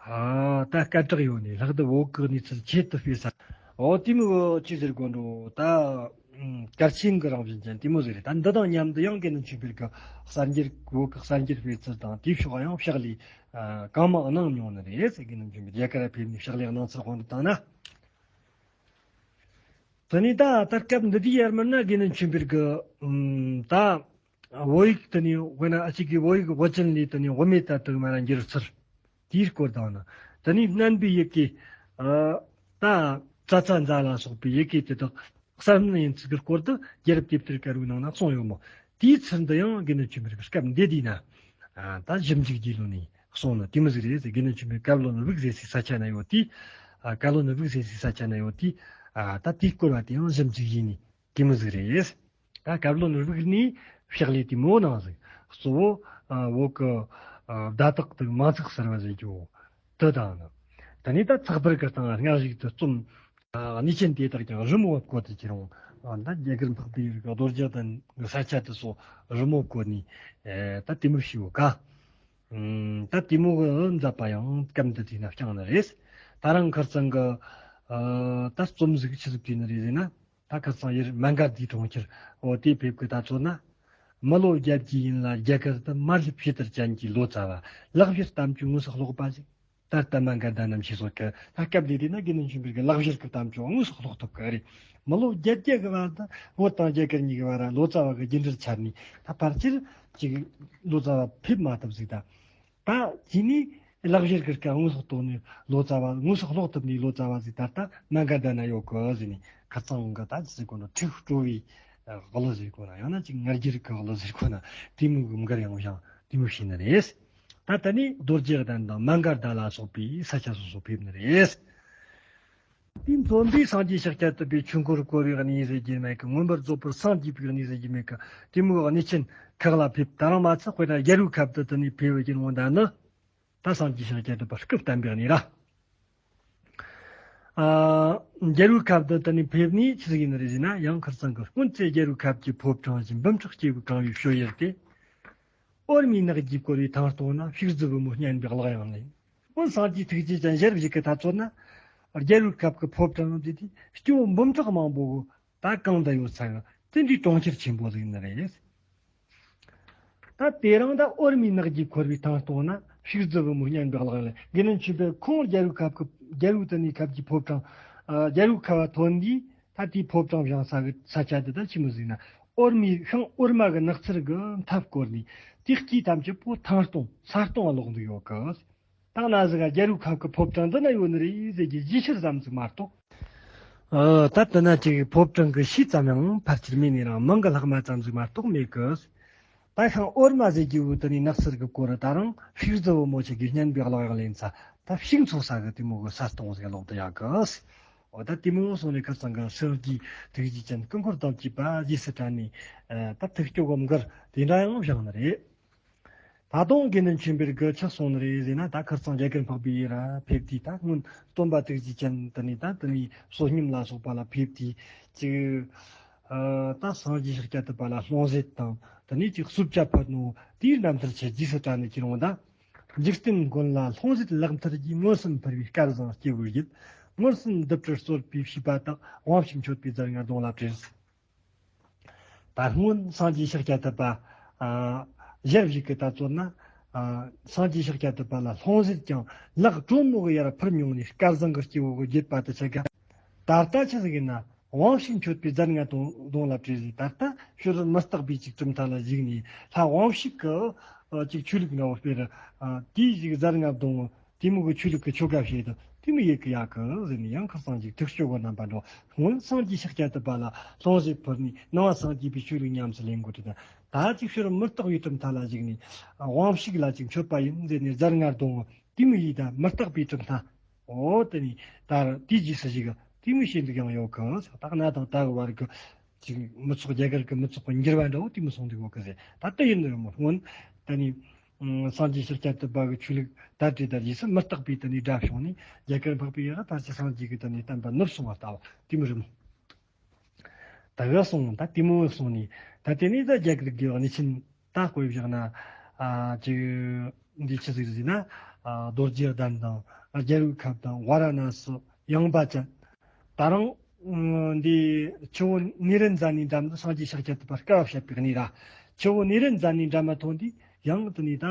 ཨ་ད་སྐད་གྲགས་ཡོད་ནི་ལྷག་ཏུ་བོད་ཀྱི་གནས་ཚུལ་ཆེད་དུ་སྤེལ་ས། འོ་དེ་མོ་ཅི་ཟེར་དགོས་འགྲོ་ད། གལ་ཆེན་གྱི་རང་བཞིན་ཅན་དེ་མོ་ཟིག་རེད། ད་འདི་དང་མཉམ་དུ་ཡང་དགེ་འདུན་ཆོས་འཕེལ་གྱི་གསར་འགྱུར་བོད་ཀྱི་གསར་འགྱུར་སྤེལ་ཚུལ་དང་དེའི་ཕྱོགས་ཡང་ཕྱག་ལས་གང་མང་གནང་མྱོང་ནི་རེད་ཟེར། དགེ་འདུན་ཆོས་འཕེལ་རྒྱ་གར་ཕེབས་ནས་ཕྱག་ལས་གནང་ཚུལ་དབང་དུ་བཏང་ན། དེ་ནས་ད་ད་སྐབས་འདི་དུས་ཡར་མར་ན་དགེ་འདུན་ཆོས་འཕེལ་གྱི་ད་བོད་ཡིག་དེ་ནས་དཔེར་ན་ཨ་ཅིག་གི་བོད་ཡིག་དབུ་ཅན་ལས་དེ་ནས་དབུ་མེད་ད་དུ་མ་ར་འགྱུར་ཚུལ་དེའི་སྐོར་དང་ནི། དེ་ནས་སྣམ་བུའི་ཡི་གེ་ཨ་ད་ཙ་ཚ་ཛ་ལ་སོགས་པའི་ཡི་གེ་དེ་དག་གསར་སྣོན་ཡིན་ཚུལ་གྱི་སྐོར་དུ་རྒྱལ་རབས་དེབ་ཐེར་དཀར་བོའི་ནང་ན་གསུངས་ཡོད་མོད། དེའི་ཚུལ་འདི་ཡང་དགེ་འདུན་ཆོས་འཕེལ་གྱི་སྐབས་འདི་དུས་ན་ཨ་ད་ཞིབ་འཇུག་བགྱིས་ལོ་ནས་གསུངས་ནི་དེ་མོ་ཟིག་རེད་ཟེར། དགེ་འདུན་ཆོས་འཕེལ་བཀའ་བློན་དབུགས་ཟེར་སའི་ས་ཆ་ན་ཡོད་དུས། ཨ་བཀའ་བློན་དབུགས་ཟེར་སའི་ས་ཆ་ན་ཡོད་དུས། ཨ་ད་དེའི་སྐོར་བ་དེ་ཡང་ཞིབ་འཇུག་བགྱིས་ནི་དེ་མོ་ཟིག་རེད། ད་བཀའ་བློན་དབུས་ནས་ཕྱག་ལས་དེ་མོ་གནང་ཟིག་གཙོ་བོ་ཨ་བོད་ཀྱི་ཨ་བརྡ་དག་དང་མིང་ཚིག་གསར་བ་ཟེར་རྒྱུ་དེ་དང་ནི། དེ་ནས་ད་ཚགས་པར་གྱི་སྟེང་སྔ་གཞུག་ཏུ་རྩོམ་ཨ་གནས་ཆེན་དེ་དག་ཀྱང་རི་མོ་བཀོད་དེ་ཁྱེར་འོང་། ཨ་ད་རྒྱ་གར་འཕགས་པའི་རིགས་རྡོ་རྗེ་གདན་གྱི་ས་ཆ་དེ་ཚོ་རི་མོ་བཀོད་ནས་ཨེ་ད་དེ་མོ་ཞིག་ཡོད་ཀ་ཨུམ་ད་དེ་མོ་གི་མཛད་པ་ཡང་སྐབས་འདི་དུས་ན་བསྐྱངས་ནི་རེད། ད་རང་ཁར་ཚང་གི་ཨ་ད་རྩོམ་ཟིག་ཆི་ཟིག་བྲིས་ནི་རེད་ཟེར་ན། ད་ཁ་སང་ཡུལ་མན་གར་དྷིའི་གྲོང་ཁྱེར་འོ་དེ་ཕེབས་ཀྱི་ད་ཚོད་ན། མི་ལོ་བརྒྱད་ཅུ་ཡིན་ལ་རྒྱ་གར་དུ་མར་ལེབ་ཕྱི་དར་ཅན་གྱི་ལོ་ཙཱ་བ་ལག་བཞར་གཏམ་བརྗོད་དངོས་སུ་ཀློག་པ་ཞིག་ད་ལྟ་མན་གར་དྷ་ན་མཆིས་སོགས་ཀྱི་ད་སྐབས་འདི་དེ་ན་དགེ་འདུན་ཆོས་འཕེལ་གྱི་ལག་བཞར་གྱི་གཏམ་བརྗོད་དངོས་སུ་ཀློག་ཐུབ་ཀྱི་རེད། མི་ལོ་བརྒྱད་བརྒྱ་གི་བར་དུ་བོད་དང་རྒྱ་གར་གཉིས་ཀྱི་བར་ལོ་ཙཱ་བ་གི་རྒྱུན་འགྲུལ་ཆད་ནས་ད་ཕལ་ཆེར་ཅིག་ལོ་ཙཱ་བ་ཕེབས་མ་ཐུབ་ཟིག་ད། ད་དེ་ནས་ལག་བཞར་གྱི་སྐད་དངོས་སུ་རྟོགས་ནས་ལོ་ཙཱ་བ་དངོས་སུ་ཀློག་ཐུབ་ནས་ལོ་ཙཱ་བ་ཟིག་ད་ལྟ་མན་གར་དྷ་ན་ཡོད་གི་ཟེར་ནས་ཁ་རྩང་འོང་གི་ད་ཅི་ཟེར་གོ་ནོ་ཁྲིག་སྤྲོ་བའི་གླུ་ཟེར་གོ་ན་ཡང་ན་ཅིག་ང་རྒྱལ་གྱི་གླུ་ཟེར་གོ་ན་དེ་མོ་གི་མགུར་ཡང་བཞེངས་དེ་མོ་བྱས་ནི་རེད། ད་ད་ནི་རྡོ་རྗེ་གདན་དང་མན་གར་དྷ་ལ་སོགས་པའི་ས་ཆ་སོ་སོ་ཕེབས་ནི་རེད། དེ་མཚོན་པའི་སངས་རྒྱས་ཤཱཀྱ་ཐུབ་པའི་ཆོས་འཁོར་བསྐོར་བའི་གནས་ཟེར་རྒྱུ་མེད་གི། མངོན་པར་རྫོགས་པར་སངས་རྒྱས་པའི་གནས་ཟེར་རྒྱུ་མེད་གི། དེ་མོ་གནས་ཆེན་ཁག་ལ་ཕེབས། ད་རང་མ་ཚད་དཔེར་ན་རྒྱལ་བོའི་ཁབ་ཏུ་དེ་ནས་ཕེབས་པའི་རྒྱུ་འོང་ད་ནི། ད་སངས་རྒྱས་ཤཱཀྱ་ཐུབ་པ་སྐུ་བལྟམས་པའི་གནས་ར། ཨ་རྒྱལ་བོའི་ཁབ་ཏུ་དེ་ནས་ཕེབས་ནས་ཆི་ཟིག་ཡིན་ནི་རེད་ཟེར་ན་ཡང་ཁར་ཚང་གི་སྔོན་ཚེ་རྒྱལ་བོའི་ཁབ་ཀྱི་ཕོ་བྲང་གི་འབུམ་ཕྲག་སྐྱེ་བོས་གང་བའི་ཕྱོགས་ཡུལ་ཏེ། འོར་མའི་ནགས་ཀྱིས་བསྐོར་བའི་ཐང་སྟོང་ན་ཕྱུགས་རྫི་བུ་མོ་སྙན་པའི་གླགས་དབྱངས་ལེན། སྔོན་སངས་རྒྱས་ཐུགས་རྗེ་ཅན་ཞལ་བཞུགས་ཀྱི་ཐག་ཚོད་ན། རྒྱལ་བོའི་ཁབ་ཀྱི་ཕོ་བྲང་འདི་དེ་སྐྱེ་བོ་འབུམ་ཕྲག་མང་པོ་གི་ད་གང་དུ་ཡོད་ས་གི་དེ་འདྲའི་གྲོང་ཁྱེར་ཆེན་པོ་ཟིག་ནི་རེད། ད་དེ་རིང་ད་འོར་མའི་ནགས་ཀྱིས་བསྐོར་བའི་ཐང་སྟོང་ན་ཕྱུགས་རྫི་བུ་མོ་སྙན་པའི་གླགས་ལ་དགེ་འདུན་ཆོས་འཕེལ་ཁོང་རྒྱལ་བོའི་ཁབ་ཀྱི་རྒྱལ་བོའི་དེ་ནས་ཁབ་ཀྱི་ཕོ་བྲང་། ཨ་རྒྱལ་བོའི་ཁབ་བ་ཐོན་དུས་ད་དེའི་ཕོ་བྲང་བཞེངས་ས་གི་ས་ཆ་དེ་ད་ཆི་མོ་ཟིག་ན་འོར་མའི་ཤིང་འོར་མ་གི་ནགས་ཚལ་གི་མཐའ་བསྐོར་ནས་དེའི་དཀྱིལ་ཐམས་ཅད་པོ་ཐང་སྟོང་ས་སྟོང་ལོག་འདུག་ཡོད་གི། ད་ན་ཟིག་ག་རྒྱལ་བོའི་ཁབ་ཀྱི་ཕོ་བྲང་འདི་ན་ཡོད་ནི་རེད་ཟེར་གྱི་གཞི་ཕྱིར་ཙམ་ཟིག་མ་གཏོགས། ཨ་ད་ལྟ་ན་ཅིག་ཕོ་བྲང་གི་ཕྱིས་ཙམ་ཡང་ཕལ་ཆེར་མེད་ནི་རང་མིང་གི་ལྷག་མ་ཙམ་ཟིག་མ་གཏོགས་མེད་གི། ད་ཤིང་འོར་མ་ཟེར་རྒྱུ་བོ་དེ་ནས་ནགས་ཚལ་གི་སྐོར་ད་རང་ཕྱུགས་རྫི་བུ་མོ་ཆེ་གི་སྙན་པའི་གླགས་དབྱངས་ལེན་ས་ད་ཕྱུགས་འཚོ་ས་གི་དེ་མོ་གི་ས་སྟོང་ཟིག་ལོག་ཏུ་ཡག་གི། འོ་ད་དེ་མོ་སོང་ནས་ཁ་སང་གི་སངས་རྒྱས་ཐུགས་རྗེ་ཅན་སྐུ་འཁོར་དང་བཅས་པ་རྗེས་སུ་དྲན་ནས་ད་ཐུགས་སྐྱོ་གི་མགུར་དེ་འདྲ་ཡང་བཞེངས་ནི་རེད། ད་དུང་དགེ་འདུན་ཆོས་འཕེལ་གྱི་ཆི་གསུངས་ནི་རེད་ཟེར་ན། ད་ཁར་ཚང་རྒྱ་གར་འཕགས་པའི་ཡུལ་ལ་ཕེབས་དུས་ད་སྔོན་སྟོན་པ་ཐུགས་རྗེ་ཅན་དེ་ནས་ད་དེ་ནས་བསོད་སྙོམས་ལ་སོགས་པ་ལ་ཕེབས་དུས་ཅིག་ཨ་ད་སངས་རྒྱས་ཤཱཀྱ་ཐུབ་པ་ལ་ལྷུང་བཟེད་དང་དེ་ནས་ཅིག་གསོལ་ཇ་ཕུལ་ནོ་དེའི་རྣམ་ཐར་ཆེ་རྗེས་སུ་དྲན་ནས་ཁྱེར་འོང་ད། འཇིག་རྟེན་མགོན་ལ་ལྷུང་བཟེད་ལག་མཐིལ་གྱིས། མངོན་སུམ་ཕུལ་བའི་སྐལ་བཟང་སྐྱེས་བུ་ཡིད། མངོན་སུམ་བདུད་བྲལ་གསོལ་བའི་བྱིས་པ་དག་དབང་ཕྱུག་མཆོད་པའི་རྫ་རྔ་གདོང་ལ་བྲེལ། ད་སྔོན་སངས་རྒྱས་ཤཱཀྱ་ཐུབ་པ། ཨ། ཞལ་བཞུགས་ཀྱི་ད་ཚོད་ན། ཨ། སངས་རྒྱས་ཤཱཀྱ་ཐུབ་པ་ལ་ལྷུང་བཟེད་ཀྱང་ལག་དྲོན་མོ་གི་ཡར་ཕུར་མྱོང་ནས་སྐལ་བཟང་གི་སྐྱེ་བོ་གི་བརྒྱུད་པ་དེ་ཆ་ག་ད་ལྟ་ཆི་ཟིག་ཡིན་ན། དབང་ཕྱུག་མཆོད་པའི་རྫ་རྔ་གདོང་གདོང་ལ་བྲིས་ཟིག་ད་ལྟ་ཕྱི་རོལ་མི་རྟག་པའི་ཅིག་གྲུབ་མཐའ་ལ་གཞིགས་ནས་ལྷ་དབང་ཕྱུག་གི་ཨ་ཅིག་ཆོས་ལུགས་ངའོ་སྤེལ། ཨ། དེའི་ཅིག་རྫ་རྔ་གདོང་། དེ་མོ་གི་ཆོས་ལུགས་ཀྱི་ཆོ་ག་བྱེད་དུ་དེ་མོ་ཡེ་གི་ཡག་གི་ཟེར་ནས། ཡང་ཁ་སང་ཅིག་ཐུགས་སྐྱོ་བོ་རྣམ་པ་འགྲོ། སྔོན་སངས་རྒྱས་ཤཱཀྱ་ཐུབ་པ་ལ་ལྷུང་བཟེད་ཕུལ་ནས་ནང་སངས་རྒྱས་པའི་ཆོས་ལུགས་ཉམས་སུ་ལེན་དགོས་དུས་དང་། ད་ཅིག་ཕྱི་རོལ་མི་རྟག་པའི་གྲུབ་མཐའ་ལ་གཞིགས་ནས་དབང་ཕྱུག་ལ་ཅིག་མཆོད་པ་ཡིན་ཟེར་ནས་རྫ་རྔ་གདོང་དེ་མོ་ཡེ། ད་མི་རྟག་པའི་གྲུབ་མཐའ། འོ་དེ་ནས་ད་དེའི་རྗེས་སུ་ཞིག་དེ་མོ་བྱེད་འདུག་ཡང་ཡོད་གི། ད་གནའ་དང་ད་གི་བར་གི་ཅིག་མི་ཚོགས། རྒྱ་གར་གི་མི་ཚོགས་ཀྱི་འགྱུར་བ་འདྲ་བོ་དེ་མོ་སོང་འདུག་ཡོད་གི་ཟེར། ད་ལྟ་ཡིན་ནོ་རེད་མོ། སྔོན་ད་ནི་ཨ་སངས་རྒྱས་ཤཱཀྱ་ཐུབ་པ་གི་ཆོས་ལུགས་དར་དྲི་དར་རྗེས་སུ་མི་རྟག་པའི་དེ་ནས་དགྲ་བྱུང་ནས་རྒྱ་གར་འཕགས་པའི་ཡུལ་ལ་ད་ཅི་སངས་རྒྱས་ཀྱི་དེ་ནས་བསྟན་པ་ནུབ་སོང་བ་ལྟ་བུ་དེ་མོ་རེད་མོ། ད་ག་སོང་། ད་དེ་མོ་སོང་ནས་ད་དེ་ནས་ད་རྒྱ་གར་གི་གནས་ཆེན་ད་བཀོད་བཞག་ན། ཨ་ཅིག་འདི་ཆི་ཟིག་ཟེར་ན། ཨ་རྡོ་རྗེ་གདན་དང་རྒྱལ་བའི་ཁབ་དང་ཝཱ་ར་ཎ་སི། ཡངས་པ་ཅན། ད་རུང་ཨ་འདི་ཆུ་བོ་ནཻ་རཉྫ་ནའི་འགྲམ་དུ་སངས་རྒྱས་ཤཱཀྱ་ཐུབ་པ་སྐལ་བ་བཤད་པའི་གནས་ར། ཆུ་བོ་ནཻ་རཉྫ་ནའི་འགྲམ་མ་ཐོན་དུས་ཡང་དེ་ནས་ད་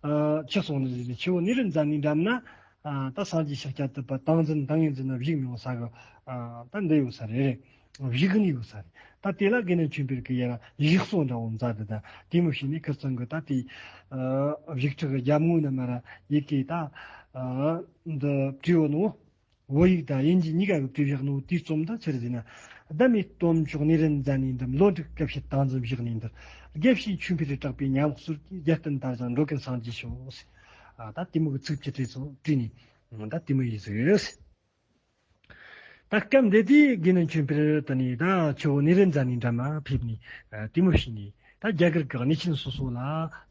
ཨ་ཆི་སོང་ནི་ཟེར་ན། ཆུ་བོ་ནཻ་རཉྫ་ནའི་འགྲམ་ན་ཨ་ད་སངས་རྒྱས་ཤཱཀྱ་ཐུབ་པ་ཏིང་འཛིན་ཏིང་ངེ་འཛིན་ན་བཞུགས་མྱོང་ས་གི་ཨ་ད་འདི་ཡོད་ས་རེད། བཞུགས་གནས་ཡོད་ས་རེད། ད་དེ་ལ་དགེ་འདུན་ཆོས་འཕེལ་གྱིས་ཡར་བཞུགས་གསོལ་འདྲ་བོ་མཛད་དེ། ད་དེ་མོ་བྱས་ནས་ཁིར་ཚང་གི་ད་དེ་ཨ་བཞུགས་ཁྲི་གི་རྒྱབ་ངོས་ན་མར་ཡི་གེ་ད་ཨ་འདི་བྲིས་ཡོད་ནོ། བོད་ཡིག་དང་དབྱིན་ཇི་གཉིས་ཀ་གི་བྲིས་བཞག་ནོ། དེའི་རྩོམ་ད་ཆི་རེད་ཟེར་ན། ཟླ་མེད་སྟོབས་མཆོག་ནཻ་རཉྫ་ནའི་འགྲམ། ལོ་དྲུག་སྐལ་བྱེད་ཏིང་འཛིན་བཞུགས་གནས་འདིར། དགེ་བཤེས་ཆོས་འཕེལ་གྲགས་པའི་ཉམས་སུ་སོར་གྱིས། རྒྱལ་བསྟན་དར་ཞིང་འགྲོ་ཀུན་སངས་རྒྱས་ཤོག་ཟེར། ཨ་ད་དེ་མོ་གི་ཚིགས་བཅད་དེ་ཚོ་བྲིས་ནས་ད་དེ་མོ་ཡིན་ཟིག་ད་སྐབས་འདི་དུས་དགེ་འདུན་ཆོས་འཕེལ་དེ་ནས་ད་ཆུ་བོ་ནཻ་རཉྫ་ནའི་འགྲམ་མ་ཕེབས་ནས་ཨ་དེ་མོ་བྱས་ནས། ད་རྒྱ་གར་གྱི་གནས་ཆེན་སོ་སོ་ལ་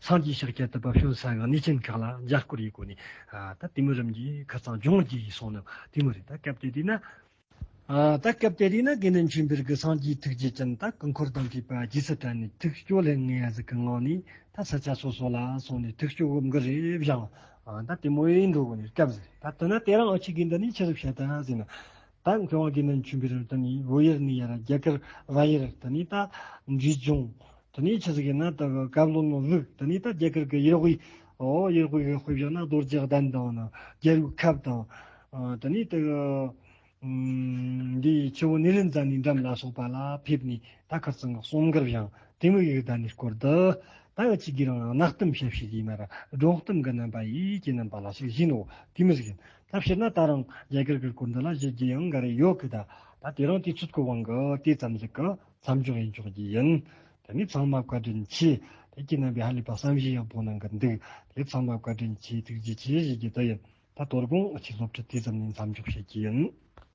སངས་རྒྱས་ཤཱཀྱ་ཐུབ་པ་བྱོན་ས་གི་གནས་ཆེན་ཁག་ལ་མཇལ་སྐོར་ཡེ་གོ་ནས། ཨ་ད་དེ་མོ་རིམ་གྱིས་ཁ་སང་ལྗོངས་རྒྱས་སོང་ནི་དེ་མོ་རེད། ད་སྐབས་དེ་དུས་ན། ཨ་ད་སྐབས་དེ་དུས་ན་དགེ་འདུན་ཆོས་འཕེལ་གྱིས་སངས་རྒྱས་ཐུགས་རྗེ་ཅན་ད་སྐུ་འཁོར་དང་བཅས་པ་རྗེས་སུ་དྲན་ནས་ཐུགས་སྐྱོ་ལྷད་ངེས་ཡ་ཟིག་གི་ངང་ནས་ད་ས་ཆ་སོ་སོ་ལ་སོང་ནས་ཐུགས་སྐྱོ་སྒོམ་གི་རེ་བཞེངས། ཨ་ད་དེ་མོ་ཡིན་འགྲོ་གོ་ནས་སྐབས་ཟིག་ད་དེ་ན་དེ་རིང་ཨ་ཅེ་དགེ་འདུན་ནས་ཆི་ཟིག་བཤད་ད་ཟེར་ན། ད་མཁས་དབང་དགེ་འདུན་ཆོས་འཕེལ་དེ་ནས་བོད་ཡུལ་ནས་ཡར་རྒྱ་གར་བལ་ཡུལ་དེ་ནས་ད་འབྲས་ལྗོངས། དེ་ནས་ཆི་ཟིག་ཡིན་ན་ད་བཀའ་བློན་ལུང་བཞུགས། དེ་ནས་ད་རྒྱ་གར་གྱི་ཡུལ་དབུས། ཨོ་ཡུལ་དབུས་ཀྱི་དཔེ་བཞག་ན་རྡོ་རྗེ་གདན་དང་ན་རྒྱལ་བའི་ཁབ་དང་། ཨ་དེ་ནས་ད་ཨ་འདི་ཆུ་བོ་ནཻ་རཉྫ་ནའི་འགྲམ་ལ་སོགས་པ་ལ་ཕེབས་ནས་ད་ཁིར་ཚང་གི་གསུང་མགུར་བཞེངས། དེ་མོ་ཡི་གདན་ནས་སྐོར་དུ་ད་ཨ་ཅེ་གིས་རང་གནའ་གཏམ་བཤད་བྱེད་ཀྱི་མ་ར་སྒྲུང་གཏམ་གྱི་རྣམ་པ་ཡིས་ཁྱེད་རྣམ་པ་ལ་ཞིག་བྱིན་ནོ། དེ་མོ་ཟིག་ཡིན། ད་སྤྱིར་ན་ད་རང་རྒྱ་གར་གྱི་སྐོར་འདི་ལ་བཤད་རྒྱུ་ཡང་འགའ་རེ་ཡོད་གི། ད་ད་དེ་རིང་དུས་ཚོད་ཀྱི་དབང་གིས་དེ་ཙམ་ཟིག་གི་མཚམས་འཇོག་ཡེ་འཇོག་རྒྱུ་ཡིན། དེ་ནས་ཚང་མ་བཀའ་དྲིན་ཆེ། དེ་ཁྱེད་རྣམ་པས་ཧ་ལས་པ་བསམ་གཞིག་ཡག་པོ་གནང་གི་འདུག་དེ་ཚང་མ་བཀའ་དྲིན་ཆེ། ཐུགས་རྗེ་ཆེ་ཞུ་རྒྱུ་དེ་ཡིན། ད་དོ་དགོང་ཨ་ཅེ་སློབ་ཁྲིད་དེ་ཙམ་ནས་མཚམས་འཇོག་བྱེད་ཀྱི་ཡིན།